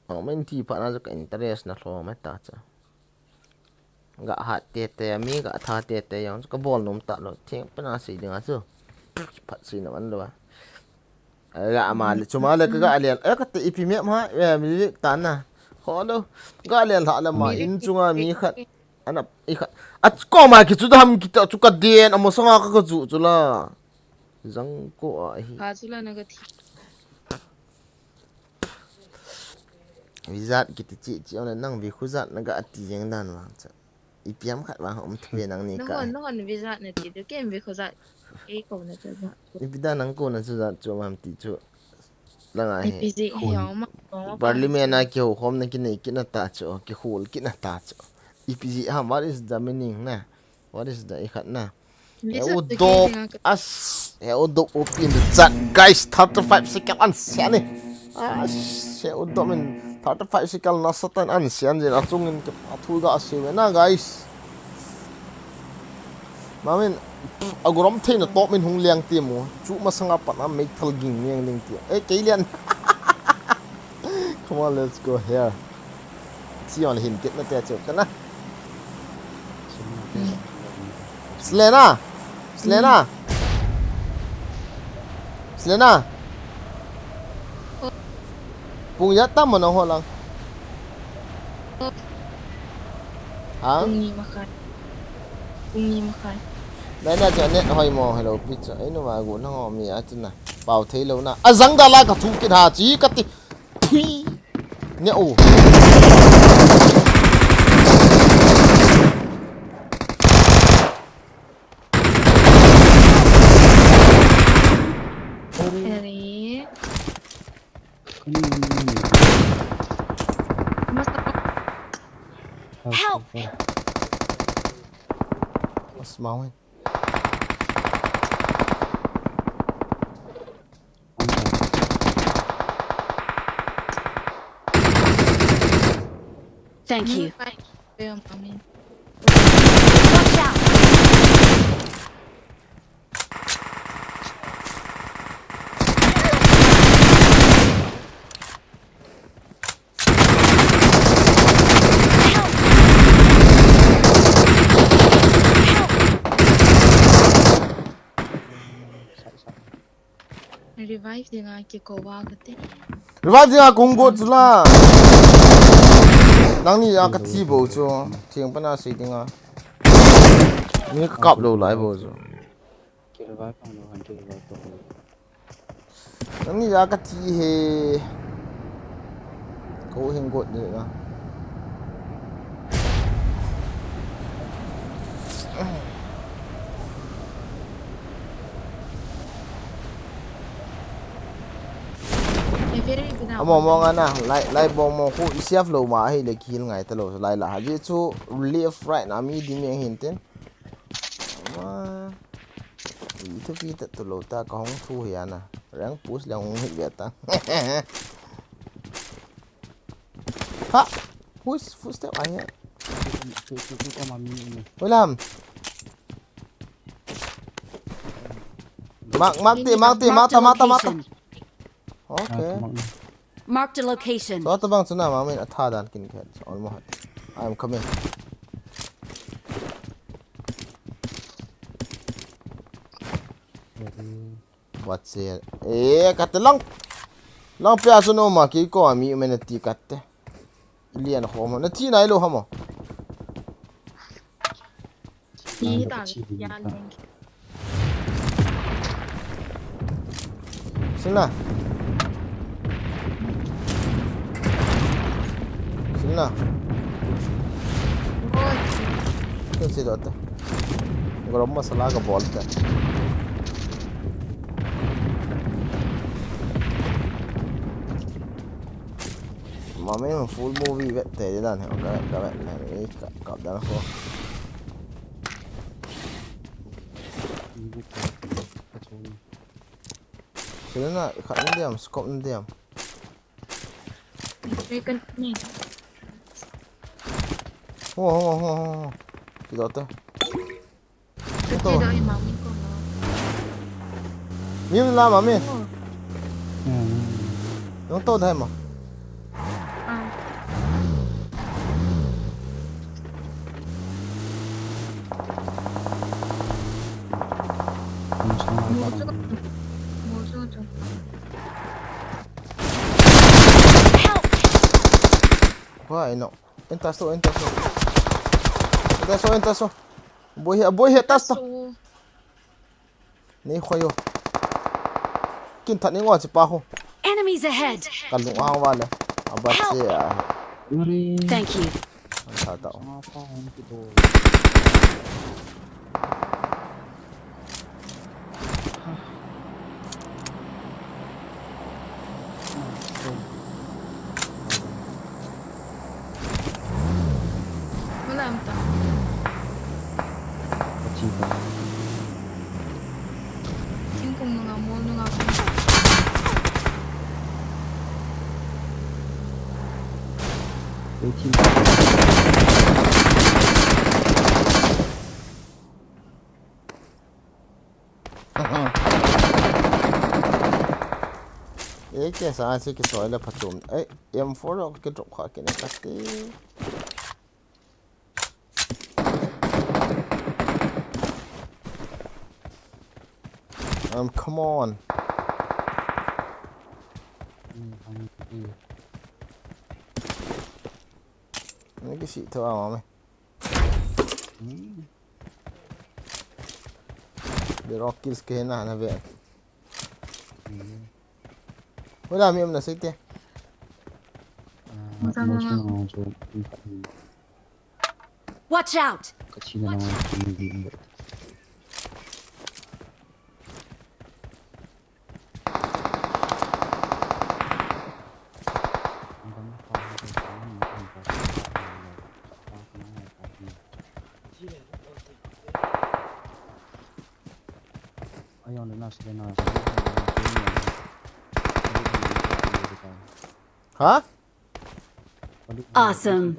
Amen ti pha na chu ka interest na lhom ta chu. Ga hat tete, mi ga tha tete jong chu ka bol nom ta lou. Theng pena sei dinga chu. Phat sei na man lou a. Ga ma le, chuma le ka ga le. E ka te ipi me ma, e mi le ta na. Ho lou. Ga le lha le ma in chunga mi khat. Ana i khat. A ko ma ki chu dam ki ta chu ka den, a mo sanga ka ka chu chu la. Jang ko a hi. Ka chu la na ka thi. Vizat kiti chi, chi ona nang Vikhuzat na ga ati jeng dan vang cha. Ipi ham khat vang um thei nang ni ka. Nang on, nang on Vizat na ti tu kem Vikhuzat. Ei ko na cha. Ipi da nang ko na chu zat chu mam ti chu. Nang a he. Ipi ji hi yong ma, yong ma. Parliament a ki ho khom na ki nei ki na ta chu, ki khol ki na ta chu. Ipi ji ham, what is the meaning na? What is the i khat na? He u dop, as, he u dop u pin chat, guys, thirty-five second an sian ni. As, he u dop in thirty-five second na satan an sian jin a chung in ke a thu ga se ve na, guys. Mamin, a gorom thei na top min hung liang ti mu. Chu masanga pat na mek thal ging niang ding ti. Eh, kei lian. Come on, let's go here. Chi on hin tet na te chu ta na. Selena. Selena. Selena. Pung ya tam mo na ho lang. Ha? Pung ni makhai. Pung ni makhai. Nai na chu net hoi mo, hello pi chu. Ei nu ma gu na ho mi a chu na. Pau thei lou na. A jang da la ka thu kit ha chi ka ti. Pui. Ne o. Harry. Help! What's my win? Thank you. Watch out! Revive dinga kikou a kate. Revive dinga kong go chu la. Nangni a ka thi bo chu. Thing pana sei dinga. Ni ka kap lou lai bo chu. Ki revive pang lou, han ki revive pang lou. Nangni a ka thi he. Ko hing got ni na. Amo mo nga na, lai, lai bong mo khu i save lou ma ahile kill ngai ta lou, lai la. Hijeh chu left right na mi dim jeng hin tin. Ma. I thupi ta tu lou ta ka hong thu hi ana. Rank push le hong hit ve ta. Who's footstep I hear? Wait lam. Mark, mark te, mark te, mark ta, mark ta, mark ta. Okay. Marked a location. So, atabang chu na, ma, min, atha dan kin khen. So, almost. I'm coming. What's it? Eh, kate lang. Lang pia chu no ma ki ko ami men ti kate. Ilian ho mo. Na ti nai lo ha mo. Ti ta ya leng. Sila. Sila. Oi. Kya si dote? Garam masala ka bolte. Mami, full movie vette dan he, ka, ka vet le, ka, ka dan ho. Sila na, khat na diam, scope na diam. Second ni. Ho, ho, ho, ho, ho. Ki dote. Kati da ima mi ko na. Mi la ma mi. Oh. Hmm. Nung to dai ma. Ah. Mo jo. Mo jo jo. Help! Why no? Enta so, enta so. Enta so, enta so. Boy he, boy he, tas ta. So. Nei khoi yo. Kin that ni ngo chi pa ho. Enemies ahead! Ka lung ang vale. Aba che a. Uri. Thank you. An tha ta o. Nga pa hong ki do. Wala ang ta. Achieve. Thingkung nunga, mol nunga kung. Ei thingkung. Ei, kei sa, si kisoi le phatum. Ei, M four lo, kidrop kha kine kati. Um, come on. Ni kisi tho a me. Hmm. The rock kills ke na na ve. Hmm. Wala mi am na site. Ah, Masa mo mga. Siya nga, so, yung pa-, Watch out! Ka China lang ang hindi mo. Ayaw na, nasa na, nasa na. Ha? Awesome.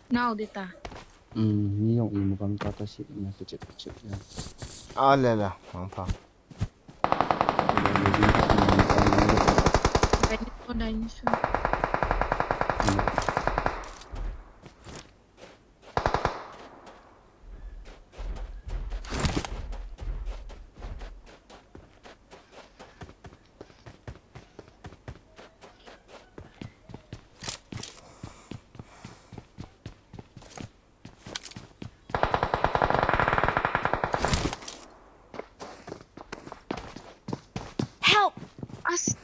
Now dita. Hmm, ni yung imo kang kata si na kecil kecil ya. Ah, la la, ang pa. Dinosaur, dinosaur. Help! As-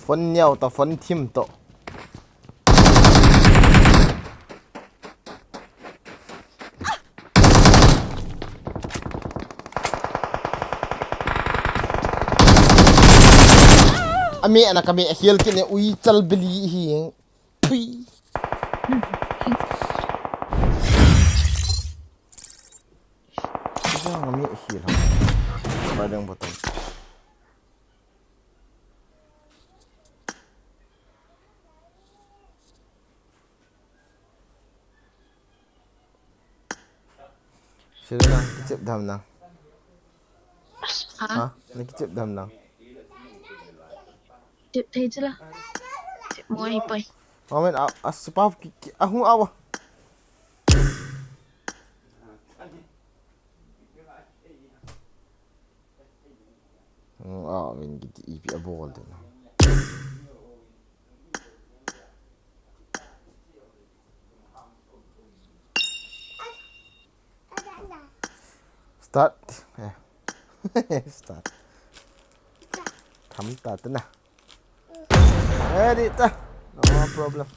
Phone niau ta, phone thim to. Ami ana kami a hial kine ui chal beli hi. Pui. Ija ngami pil ham. Riding button. Sila na, kichep dam na. Ha? Ha? Na kichep dam na. Chep thei chila. Chep mo ai pai. Amen, a, a, sipa ki, ki, a hung awa. Hmm, a, min kiti ipi a bol din. Start. Eh. Start. Tham ta te na. Ready ta. No problem.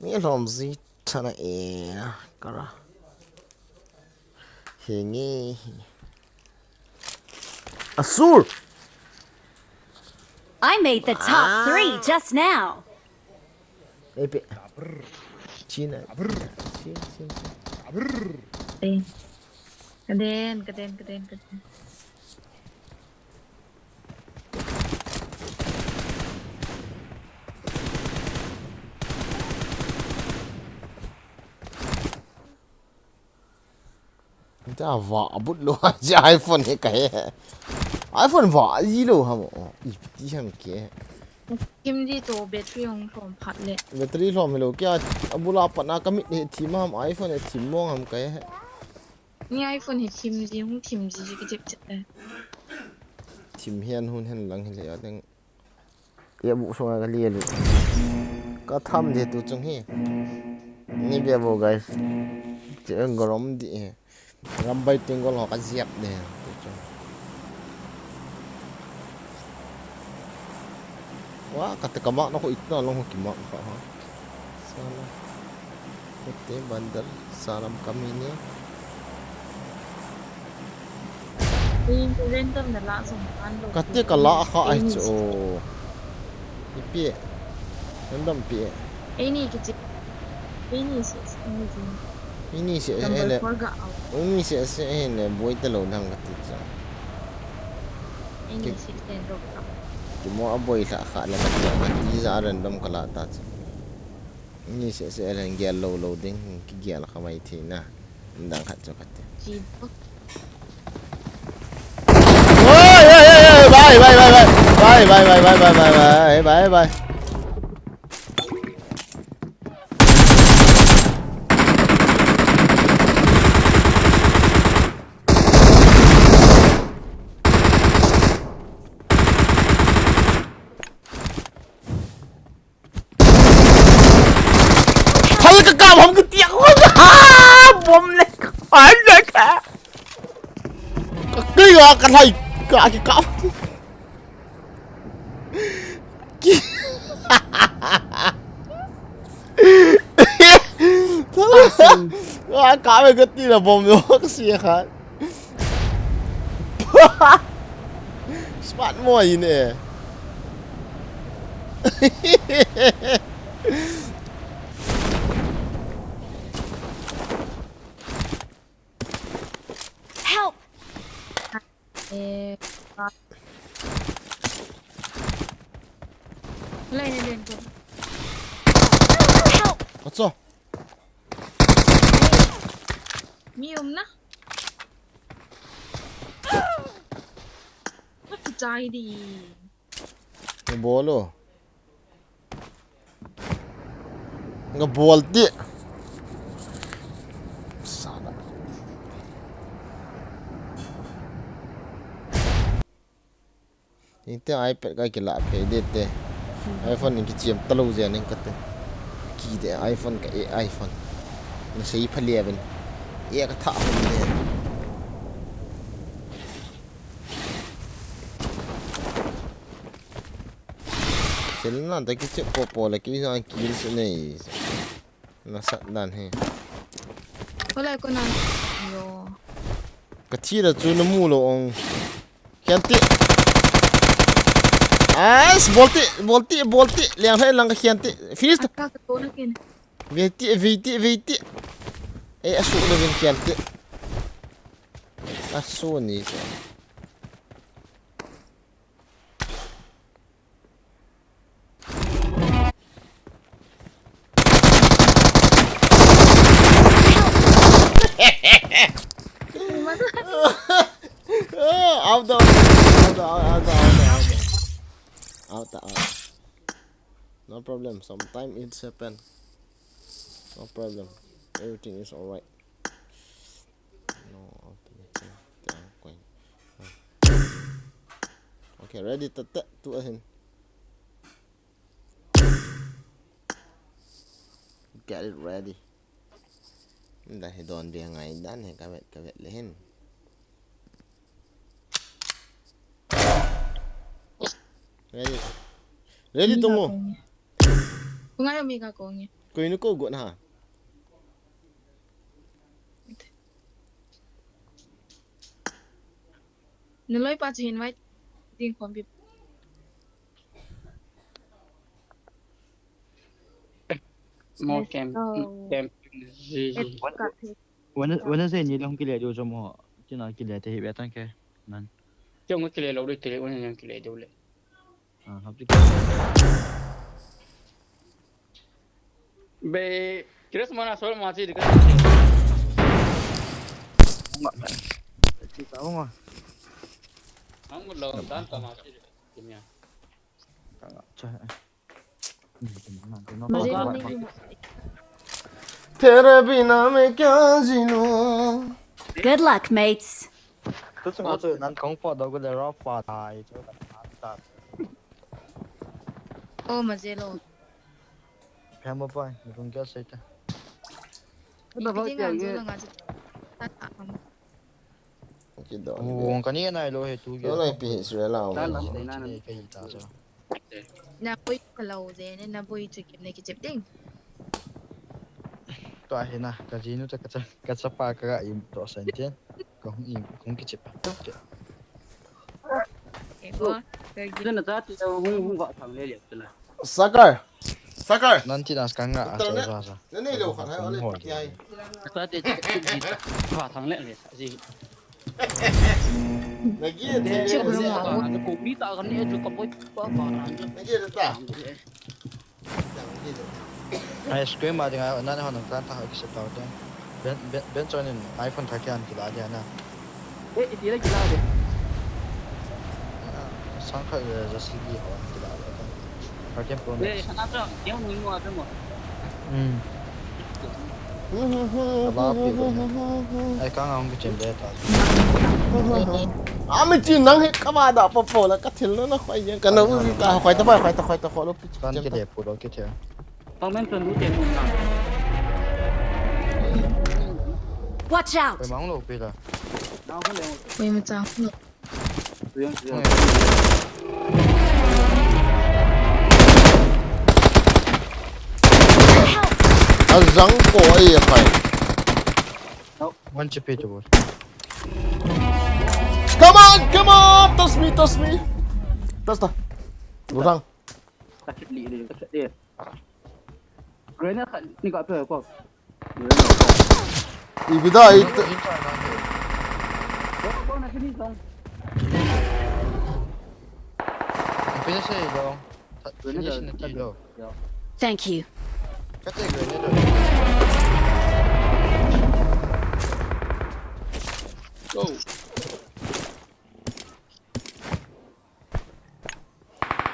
Mi lom zi thana e kara. Hingi. Asur. I made the top Ah. three just now. Epe. China. Chin, chin, chin. Eh. Kaden, kaden, kaden, kaden. Ita va abut lo, ja iPhone he ka he. iPhone va ji lo ham o. Ipiti ham ke. Thim ji to battery hung lhom phat le. Battery lhom hilo kya abula pat na kamit he thim ham iPhone he thim mong ham ka he. Ni iPhone he thim ji hung thim ji ji ka chep chep le. Thim hian hun hen lang hi le ya ding. Ye bu sunga ka lia lu. Ka tham de tu chung hi. Ni bia bo guys. Che gorom di he. Ram bai ting gol ho ka ziap de tu chung. Wa ka te ka mak na ko itna long ho ki mak kha ha. Sala. Kate bandar salam kami ni. Ei, random na la jong an lo. Kate ka la kha ai chu. Ipi. Random pi. Ei ni kichi. Ei ni se se ni ji. Ei ni se se Number le. four ga au. Ei ni se se he le boi ta lo nang kati cha. Ei ni Ki- se se do ka. Ki mo a boi la kha le kati kati ja random ka la ta cha. Ni se se len gel lo lo ding, ki gel kha mai thei na. Dang khat chu khat te. Chi. Oi, oi, oi, oi, bye, bye, bye, bye. Bye, bye, bye, bye, bye, bye, bye, bye, bye. Phal ka kap ham ka tiak. Ha, bom le ka phal le ka. Ka kei ka, ka thai ka, ka kap. Ki-, Awesome. Ka kap ka ti la bom lo ka sia kha. Smart mo ahi ne. Help! Eh, ah. Lai ne den ko. Help! Acha. Mi um na. What to die di? Nga bol o. Nga bol ti. Sala. Inte iPad ka kila phe de te. iPhone ni kichiam talo je ning kate. Ki de iPhone ka e iPhone. Na sei pha le ben. E ka tha hom de. Selna ta kiche popo le ki jang kill se nei. Na sat dan he. Ko lai ko na. Yo. Ka thi da chu na mu lo ong. Kenti. Ais, bolti, bolti, bolti. Liang hai lang ka khian ti. Finish ta. Ka ka to na kin. Vei ti, vei ti, vei ti. Eh, asu na vin khian ti. Asu ni ko. Out, out, out, out, out, out, out. Out, out. No problem. Sometimes it's happen. No problem. Everything is alright. No automatic. Tiang koi. Okay, ready. Tete tu ahin. Get it ready. Nda hi don be ngai dan he ka vet ka vet le hin. Ready to. Ready to mo. Ku ngai mi ka ko ngi. Ko inu ko go na. Naloi pa chu hin vai ding khom pi. Mo camp, camp, zi, zi. Wana, wana zei ni long kile do jo mo. Tina kile te hi betan ke. Nan. Jong kile lo de te wana yang kile do le. Ah, hap ti. Be, Chris mana sol ma chi de ka. Chi ta ma. Ang lo dan ta ma chi de. Kimya. Ka nga cha. Mujhe to nahi. Tere bina main kya jinu. Good luck, mates. Tu chunga chu nan kong po do ko le ro pa thai chu kan ta. Oh, mujhe lo. Pham bo pai, ni kong kya sei ta. Na ba kya nge. Kidon. Wong kani nai lo he tu ge. Lo nai pi Israel a. Ta lam te na na. Ka hi ta so. Na boi ka lo je ne, na boi chu kim ne ki chep ding. To he na, ka jinu ta ka cha, ka cha pa ka ga im to san chen. Ka hung im, hung ki chep. Ke bo, ka gi. Na ta ti hung hung va thang le le tu na. Sakar. Sakar. Nan ti nas ka nga a sa sa sa. Na nei lo khat hai ole. Sa te ji ta. Kha thang le le sa ji. Na gi te. Chi ko ma ko. Na ko mi ta kan ne ju ka poi pa pa na. Na gi ta. Ai screen ma dinga nan hon kan ta ha ki se ta te. Ben, Ben, Ben chon in iPhone thak kian kila dia na. Eh, iti la kila de. Sang khat le ja C D ho kila de. Ka kem pro ne. Eh, sana to, kya mo mo ata mo. Hmm. Aba pi ko. Ai ka ngam ki chem de ta. Ami chin nang he ka ba da po po la ka thil na na khoi ya ka na u ka khoi ta ba khoi ta khoi ta khoi lo pi. Kan ki de pu lo ki the. Pangmen tun lu te mun na. Watch out! Koi mang lo pe la. Dau ko le. Koi ma chang lo. Tuyang, tuyang. Help! Azang ko ai ya pai. One H P to boss. Come on, come on! Touch me, touch me! Touch ta. Lurang. Ka chit li, li, ka chit li. Grenade khat ni ka pe ko. Ibida it. Ko, ko na chini song. Finish lo. Finish na ti lo. Thank you. Ka te grenade. Go.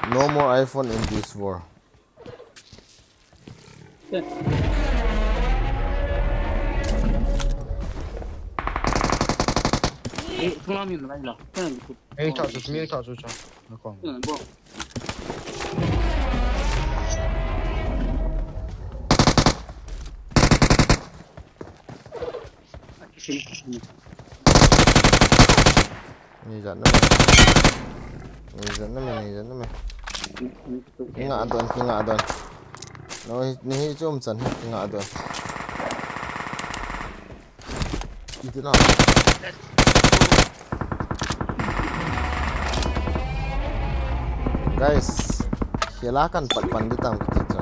No more iPhone in this world. Eh, tsunami mai la. Tsunami. Eh, ta su, mi ta su cha. Na kong. Tsunami bo. Ni jan na me. Ni jan na me, ni jan na me. Nga don, nga don. No, ni hi chum chan, nga don. Iti na. Guys, khela kan pat pan di tam kiti chu.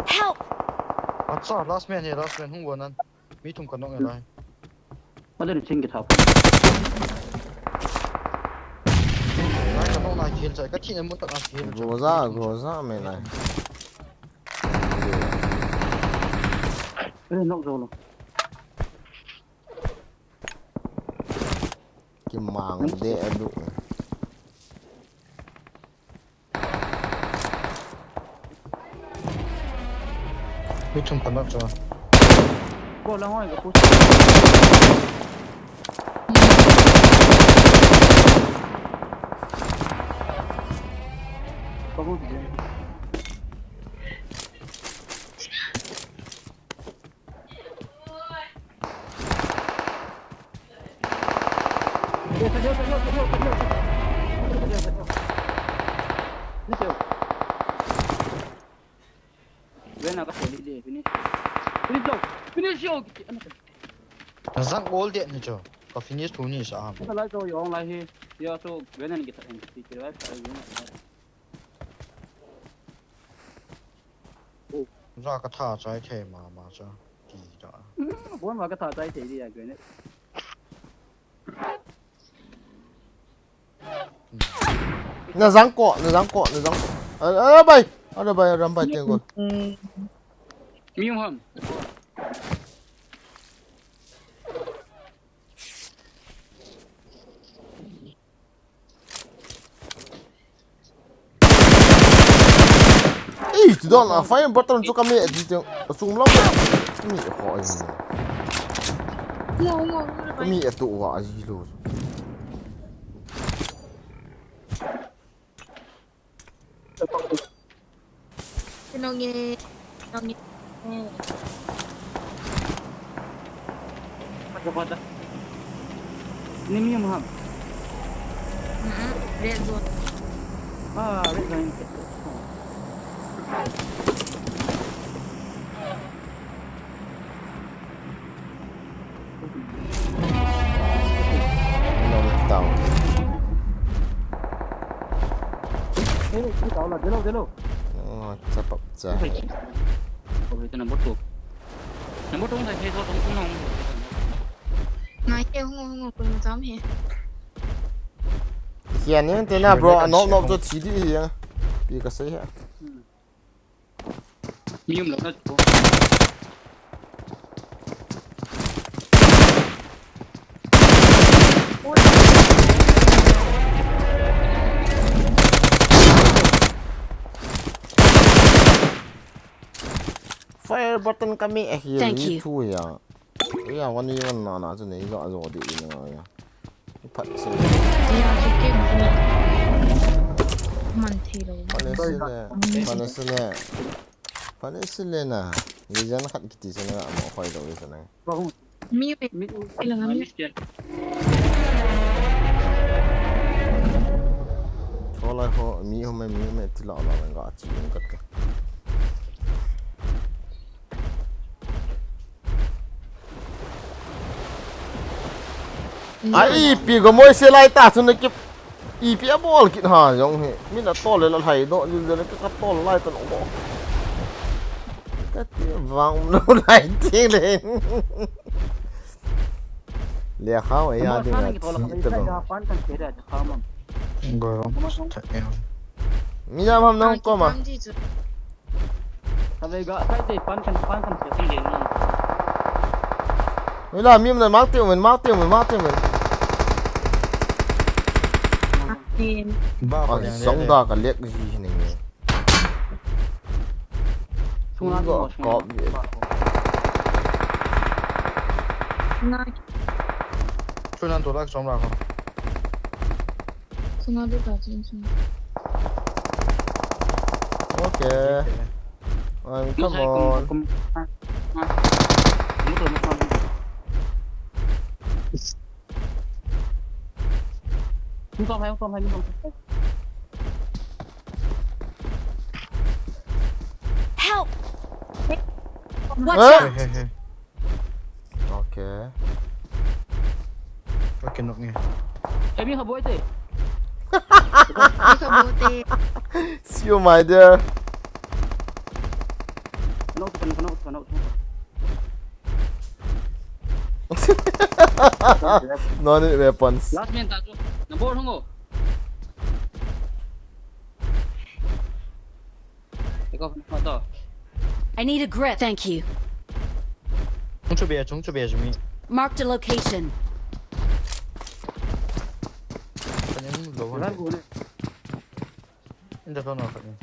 Help! Acha, last man hi, last man hung won an. Mi thum ka knock e lai. Mother ching ke thap. Lai ka knock lai khel chai ka thi na mun tak a khel chai. Groza, groza me lai. Eh, knock zo lo. Kimang de adu. Mi thum ka knock cho. Ko lang hoi ka push. Ko push. Finish. Finish. Finish. Zang all de ni cho. Ka finish tu ni sa ham. Ka lai cho yong lai hi. Ya cho Venom ki ta en ki ti lai sa. Za ka tha chai thei mama cha. Ti da. Bon va ka tha chai thei di ya Grenade. Na zang ko, na zang ko, na zang ko. A, a, bai. A, bai, ram bai tiang ko. Mi um ham. Ei, tu don a fire button chu ka mi a di teng. A chung lam mi a kho ai. Ka mi a tu wa ai lo. Nong e, nong e. Pada, pada. Ini mi mahal. Mm-mm, red zone. Ah, red zone. Nong tau. Eh, kita Allah, delo, delo. Oh, chapap cha. Ko hita number two. Number two na he so tong tong. Ngai ke hung hung ko jam he. Hian ni te na bro, a nok nok cho chi di hi ya. Pi ka sei ha. Mi um lo na ko. Fire button ka mi a hi. Thank you. Thu ya. Ya, wani wan na na chu nei ga zo di ni nga ya. Phat se. Ya, chu ke. Man thei lo. Phat se le. Phat se le. Phat se le na. Ni jan khat kiti se na mo khoi lo se na. Mi, mi, mi, mi. Tholai ho, mi ho me, mi me, ti la la ga chi ka. Ai, ipi ka moi se lai ta chu na ki, ipi a bol kit ha jong hi. Min a tol le la hai do, lil le ka tol lai ta no do. Ka ti vang no lai ti le. Le khao e ya ding a ti ta lo. Go. Mi jam ham nong ko ma. Ui la, mi um na, mak teu men, mak teu men, mak teu men. Ba ko jong da ka lek ji ni. Sunga. Sunga. Chunan to lak som la ko. Sunga de ta chin sunga. Okay. Come on. Hung kom hai, hung kom hai, hung kom hai. Watch Huh? out! He, he. Okay. Okay, nok ni. Emi kha boi te. Emi kha boi te. See you, my dear. Kano, kano, kano, kano. No need weapons. Last man ta chu. Number hung o. Eko, no to. I need a grip. Thank you. Chung chu be, chung chu be jumi. Marked a location. Kan em lo Lar hon. bu ne. Inda to no kan.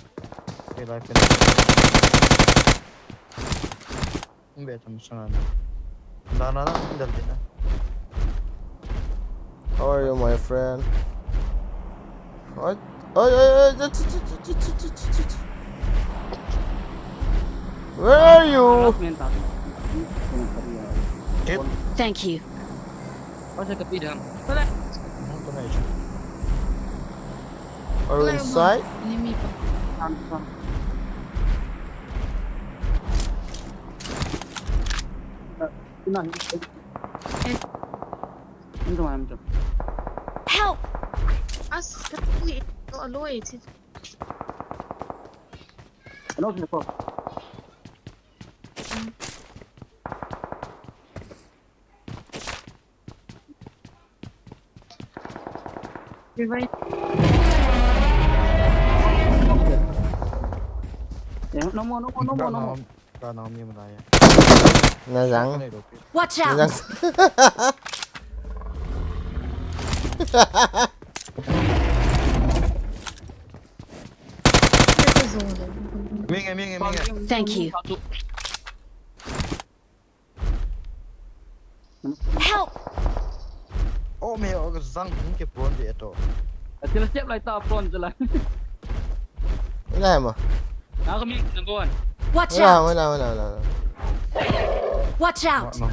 Be life kan. Be tam sana. Da na na inda de na. How are you, my friend? What? Oi, oi, oi, ch- ch- ch- Where are you? Last man ta. Thank you. Asa kapi dam. Hong to na ichu. Are you inside? Enemy pa. Tam tam. Ina. Ina ma am jam. Help! As, kati, no, alo eh, si. Ano sila ko. Revive. Eh, no more, no more, no more, no more. Ka na mi ma da ya. Na jang. Kan do. Watch Na out! jang. Ito zone. Minge, minge, minge. Thank you. Help! Oh, me o zang hung ke pon de to. Ati la siap lai ta pon je lai. Ina ma. Na ko mi number one. Watch Wala, out! wala, wala, wala. Watch out! No.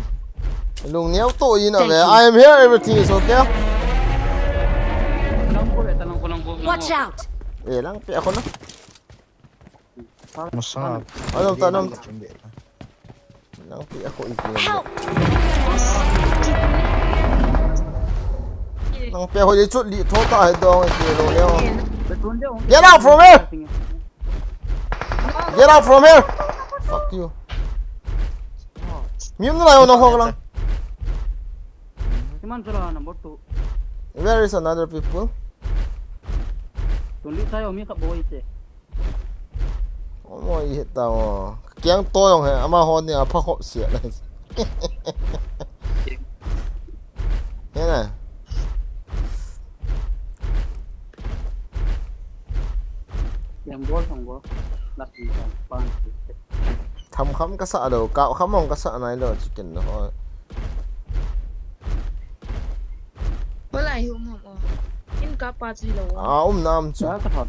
Lung niau to ina Thank ve. you. I am here. Everything is okay. Lang ko, eta lang ko, lang ko, lang ko. Watch out! Eh, lang pe ako na. Masang. Ano, tanam. Lang pe ako ipi. Help! Lang pe ako di chut di thota he dong ipi lo leo. Betul dia. Get out from here! Get out from here! Fuck you. Mim na layo na ho lang. Iman sura number two. Where is another people? Tun li tayo mi ka boy te. Omo i hit ta mo. Kiang to yong he, ama hon ni a pha khop sia na. He na. Yang bol sang bol. Last ni sang pan. Tham kham ka sa lo, ka kham hong ka sa nai lo chicken no. Wala hi um um. In ka pa chu lo. A um nam chu. Ya ka thot.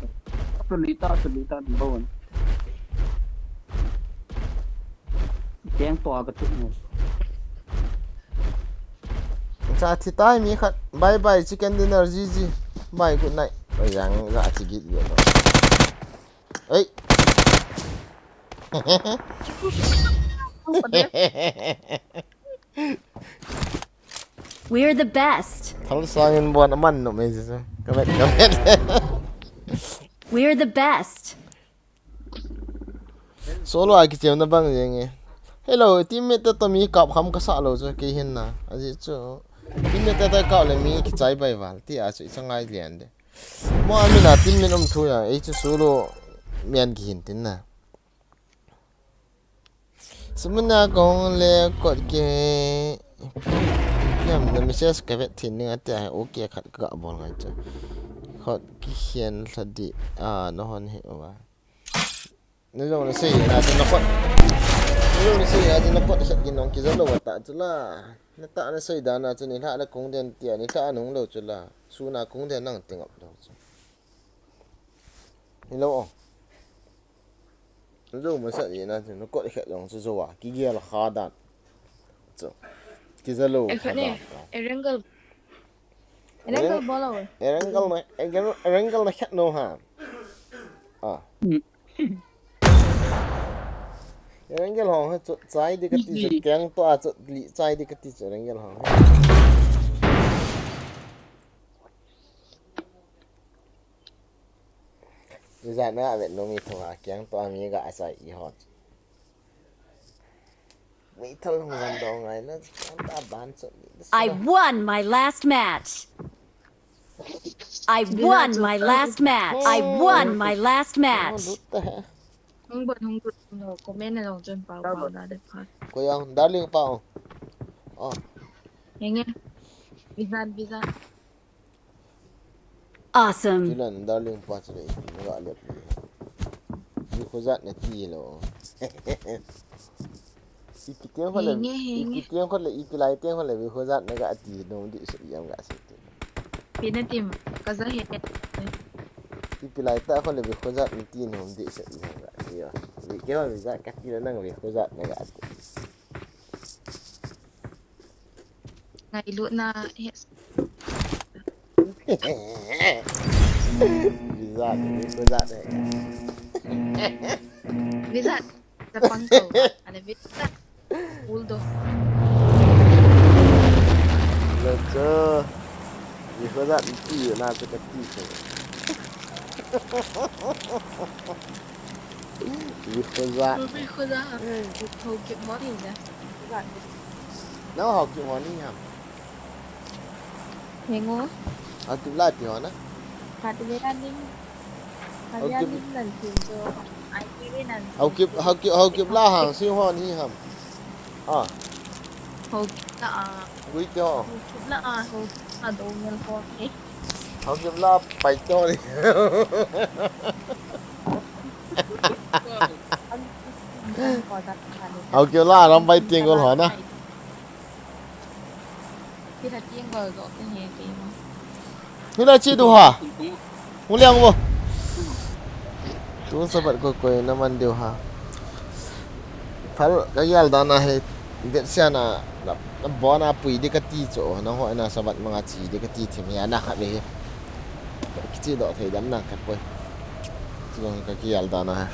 Tun li ta, tun li ta, number one. Keng to ka thut mo. Cha thi tai mi khat. Bye bye chicken dinner G G. Bye, good night. Oi, yang za chi git yo. Ei. We're the best. Thal sangin bon aman no me ji. Ka vet, ka vet. We're the best. Solo a kichem na bang jeng e. Hello, teammate te to mi kap kham ka sa lo chu kei hin na. Aji chu. Teammate te to kap le mi kichai bai val. Ti a chu i changai lian de. Mo a mi na teammate um thu ya. Ei chu solo mian ki hin tin na. Sumina kong le kot ke. Yam na message ka vet thin ning ate ai okay khat ka bol ngai chu. Kot ki hian lha di. A, na hon he wa. Na jong na sei na chu na kot. Na jong na sei na chu na kot sat ki nong ki za lo ta chu la. Na ta na sei da na chu ni hla na kong den tia ni hla nung lo chu la. Su na kong den nang ting ap lo chu. Hello. Zo ma sa ni na chu na kot khat jong chu zo a ki gel kha dan. Chu. Ki za lo kha dan. Erangle. Erangle bol lo. Erangle na, erangle na khat no ha. Ah. Erangel hong he chu chai di kati chu, keng to a chu li chai di kati chu Erangel hong he. Ni ja na vet no mi tho a keng to a mi ga a chai i hon. Mi thal hong jan do ngai na keng to a ban chu ni da I sa. Won my last match. I won my last match. I won my last match. Lut ta he. Hung bot hung lut no comment na long chun pau pau da de phat. Ko yang darling pau. Oh. Henge. Visa visa. Awesome. Tilan darling pa chu le ga le. Ni ko jat na ti lo. Ipi tiang kho le, henge, henge. Ipi tiang kho le, ipi lai tiang kho le, ve kho jat na ga ti nom di se yam ga se ti. Pi na tim, ka ja he. Ipi lai ta kho le, ve kho jat na ti nom di se yam ga se yo. Ve ke ho ve jat ka ti na nang ve kho jat na ga ti. Ngai lu na he. Ve jat, ve kho jat na. Ve jat. Sa pang ko. Ana ve jat. Buldo. Lecho. Ve kho jat ti na sa ka ti ko. Ve kho jat. Ve kho jat. Ve kho ke mo ni na. Ve jat. Na ho ke mo ni ham. Hengo. Atu la ti ho na. Atu la ni. Hau kip, hau kip, hau kip la hang si hon hi ham. Ah. Hau kip la a. Gui te ho. Hau kip la a, hau kip la do ngel ho ni. Hau kip la pai te ho ni. Hau kip la ram pai tiang gol ho na. Hila chi du ha. Hung liang vo. Tu sabat ko koi na man diu ha. Phal ka yal dan a he. Bet sia na. Na bon a pui di ka ti cho. Na ho na sabat manga chi di ka ti thim ya na kha ve he. Kichi do thei dam na ka poi. Tu ka ki yal dan a he.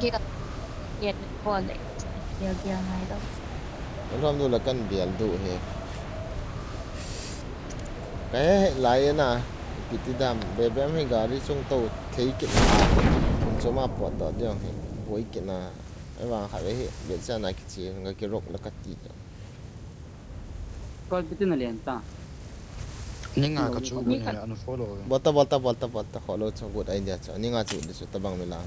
Gel, gel, gel, gel, gel ngai lo. Alhom du la kan bial du he. Ka he lai na, kiti dam, be be mi gari chung to thei kit na. Kun choma pot to diang he, boi kit na. Ai vang kha ve he, be cha na kichi, nga ki rok la ka ti. Kol piti na lian ta. Ninga ka chu ni unfollow. Bolta, bolta, bolta, bolta. Kholo chu good idea chu. Ninga chu di chu tabang mi la.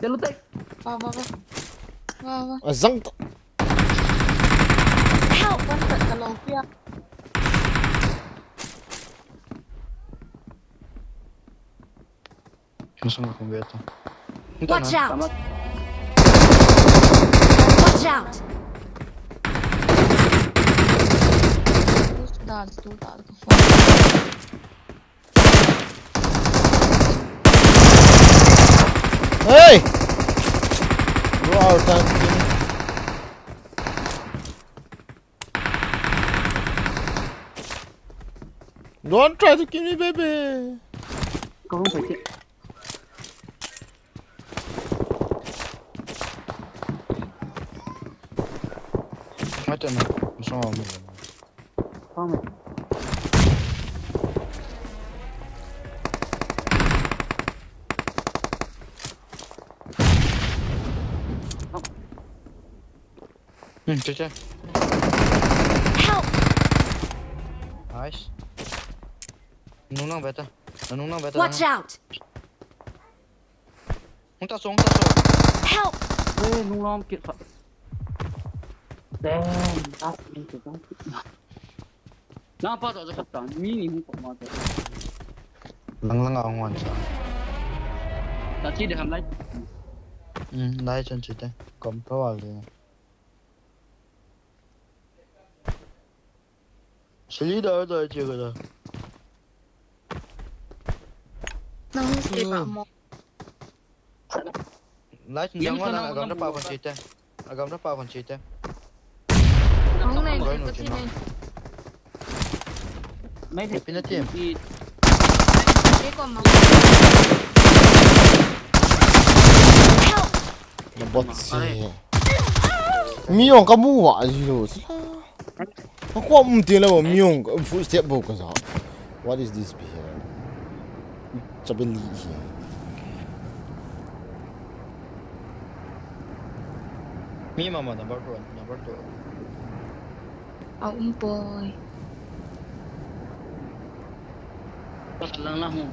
Chalo tai. Va, va, va. Va, va. Azang to. Help! One shot ka lo pia. Masama kong beto. Watch out! Watch out! Two stars, two stars. Hey! Bro, our time. Don't try to kill me, baby. Kau hong pai te. Mate na, masama mo. Kau mai. Hmm, che che. Help! Nice. Nung nang beta. Nung nang beta. Watch out! Hung ta song, hung ta song. Help! Eh, nung nang kit khat. Damn, last minute to go. Nang pa to sa khat ta. Mi ni hung ko ma to. Lang lang a hung wan sa. Ta chi de ham lai. Hmm, lai chan chi te. Kom to wa le. Sili da da che ga da. Nang se pa mo. Lai chin jang wa na agam da pa kon che te. Agam da pa kon che te. Nang nei. Roi nu chin ma. Mai de pina tiam. Nabot si. Mi jong kamu va jilou. Kakom um teng le mi jong footstep bou kaja. What is this behavior? Chabeli hi. Mi mama number two, number two. A um poi. Lang lang hung.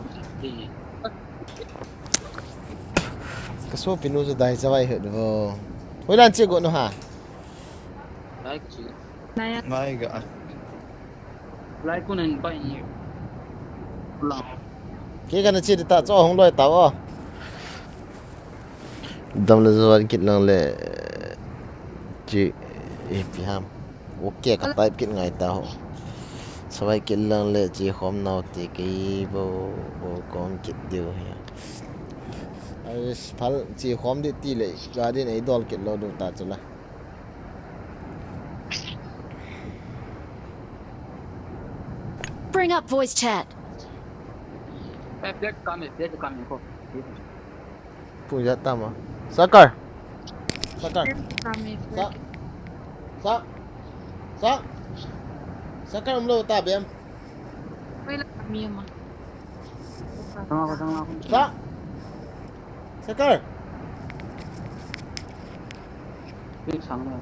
Kasopinu chu dai chavai het vo. Hoilan che go no ha. Dai chu. Nai ga. Lai kun en pai ni. Lang. Kei kana che ta chu hung loi ta o. Dam le zawai kit lang le chi ipi ham. Ok, ka type kit ngai ta ho. Zawai kit lang le chi khom nau ti kei bo bo kon kit diu hi. Ai phal chi khom di ti le garden ei dol kit lo du ta chu la. Bring up voice chat. Eh, plate kam e, plate kam e ko. Puja tama. Sakar. Sakar. Kami Sa. Sa. Sa. Sakar umlo ta bem. Wala kami ma. Tanga ko, tanga ko. Sa. Sakar. Ni sang na.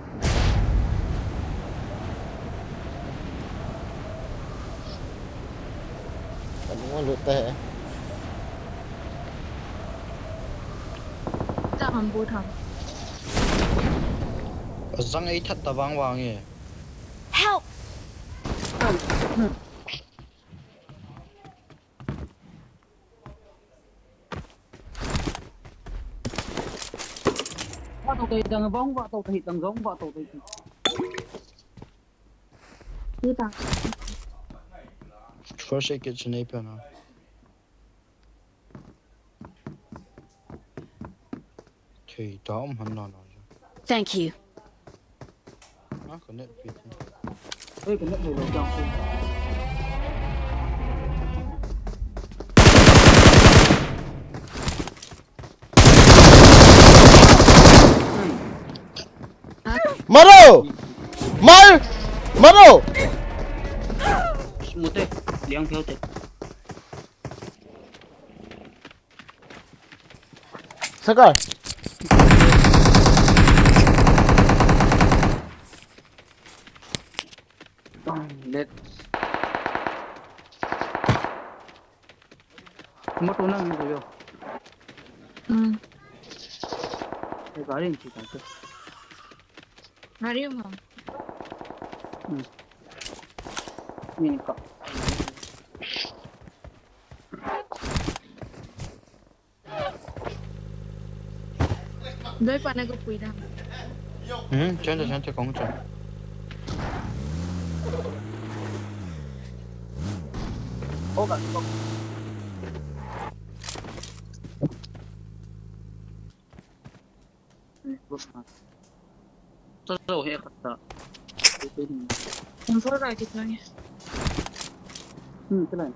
Kalung a lut ta he. Cha ham bu tham. Zang ei that ta vang vang e. Help! Va to tei dang, vang va to tei dang, zong va to tei dang. First aid kit chu nei pe na. Thei ta um han na na. Thank you. Na ka net pi. Ei, ka net lo lo jang. Maro! Mar! Maro! Mute, liang pheo te. Sakar. Let's. Mo tu nang ni yo. Hmm. Ye gari ni chita. Gari mo. Hmm. Ni ka. Doi pa na ko pui da. Hmm, chen chen chen kong chen. Ko ga ko. Ko sa. Sa sa he khat ta. Control ra kit na. Hmm, kala.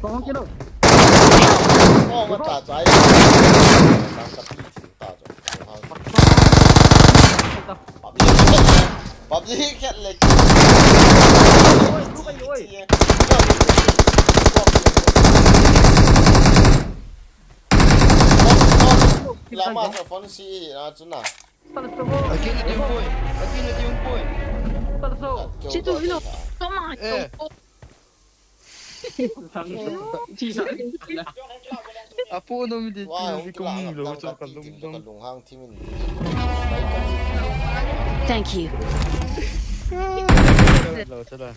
Kong kilo. Kong ma ta chai. Kong ka pi chin ta chai. Kong ha. Public. Ye khat le. Oi, tu kai oi. Lama sa phone si na chu na. Tal so. Akin na diung poi. Akin na diung poi. Tal so. Situ hilo. Toma. Eh. Apu no mi di ti di kong lo chu ka lung dong. Thank you. Lo chu la.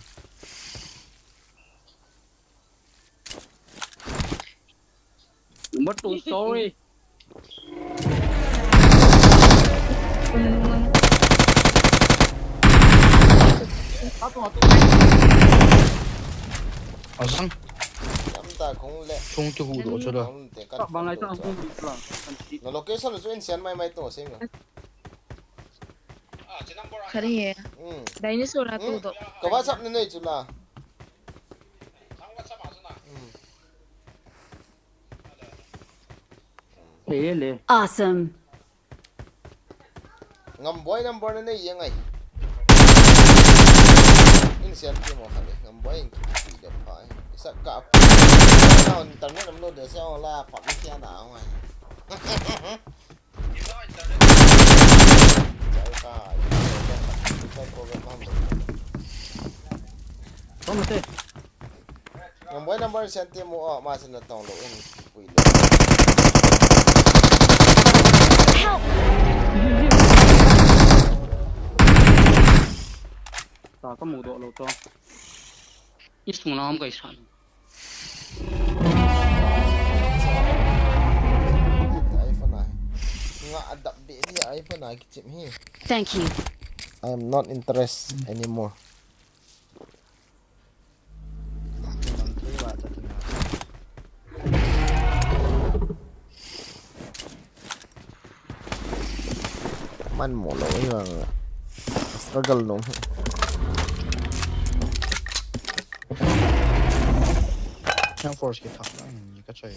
Number two, sorry. Asang. Lamta kong le. Chung tu hu do chu do. Kong te kan. Ka bang ai tu hu do chu. Na location chu in sian mai mai to sem yo. Kha ri he. Hmm. Dinosaur a tu do. Ka WhatsApp na nei chu la. Hmm. Awesome. Ngamboi number na nei yang ai. In sian ti mo kha le. Ngamboi in ki ki de pa. Isa ka. Na internet am lo de sa la pa mi kia na ai. Chai ka. Ka ko ga mam. Kom te. Number, number sian ti mo, ah, ma sin na tong lo in pui lo. Help! Ta ka mu do lo to. Isung lam kai san. iPhone ai. Nga adap be ni iPhone ai kichim hi. Thank you. I am not interested anymore. Man mo lo hi vang struggle nom. Yang force ke thak na ni ka choi.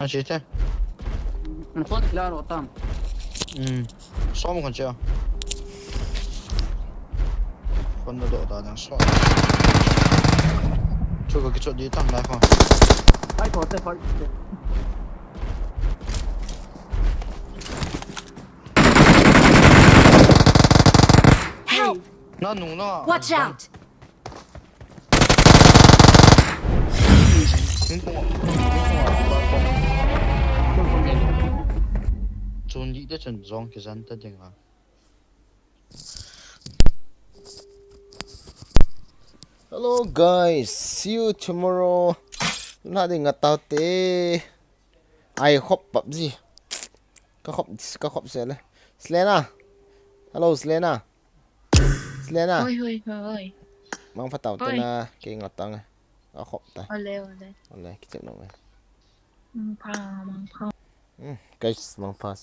An che te. An phone kila ro tam. Hmm. Som kon che. Phone do da dan so. Chu ko kicho di tam lai ko. Ai ko te phone. Help! Na nung na. Watch out! Ning kong, ning kong a, ba kong. Chun di te chun zong kizan ta ding a. Hello guys, see you tomorrow. Na ding a tau te. Ai khop PUBG. Ka khop, ka khop se le. Selena. Hello Selena. Selena. Hoi, hoi, hoi. Mang pha tau te na, ke nga tang. A khop ta. Ole, ole. Ole, kichep nong. Mang pha, mang pha. Hmm, guys, mang pha.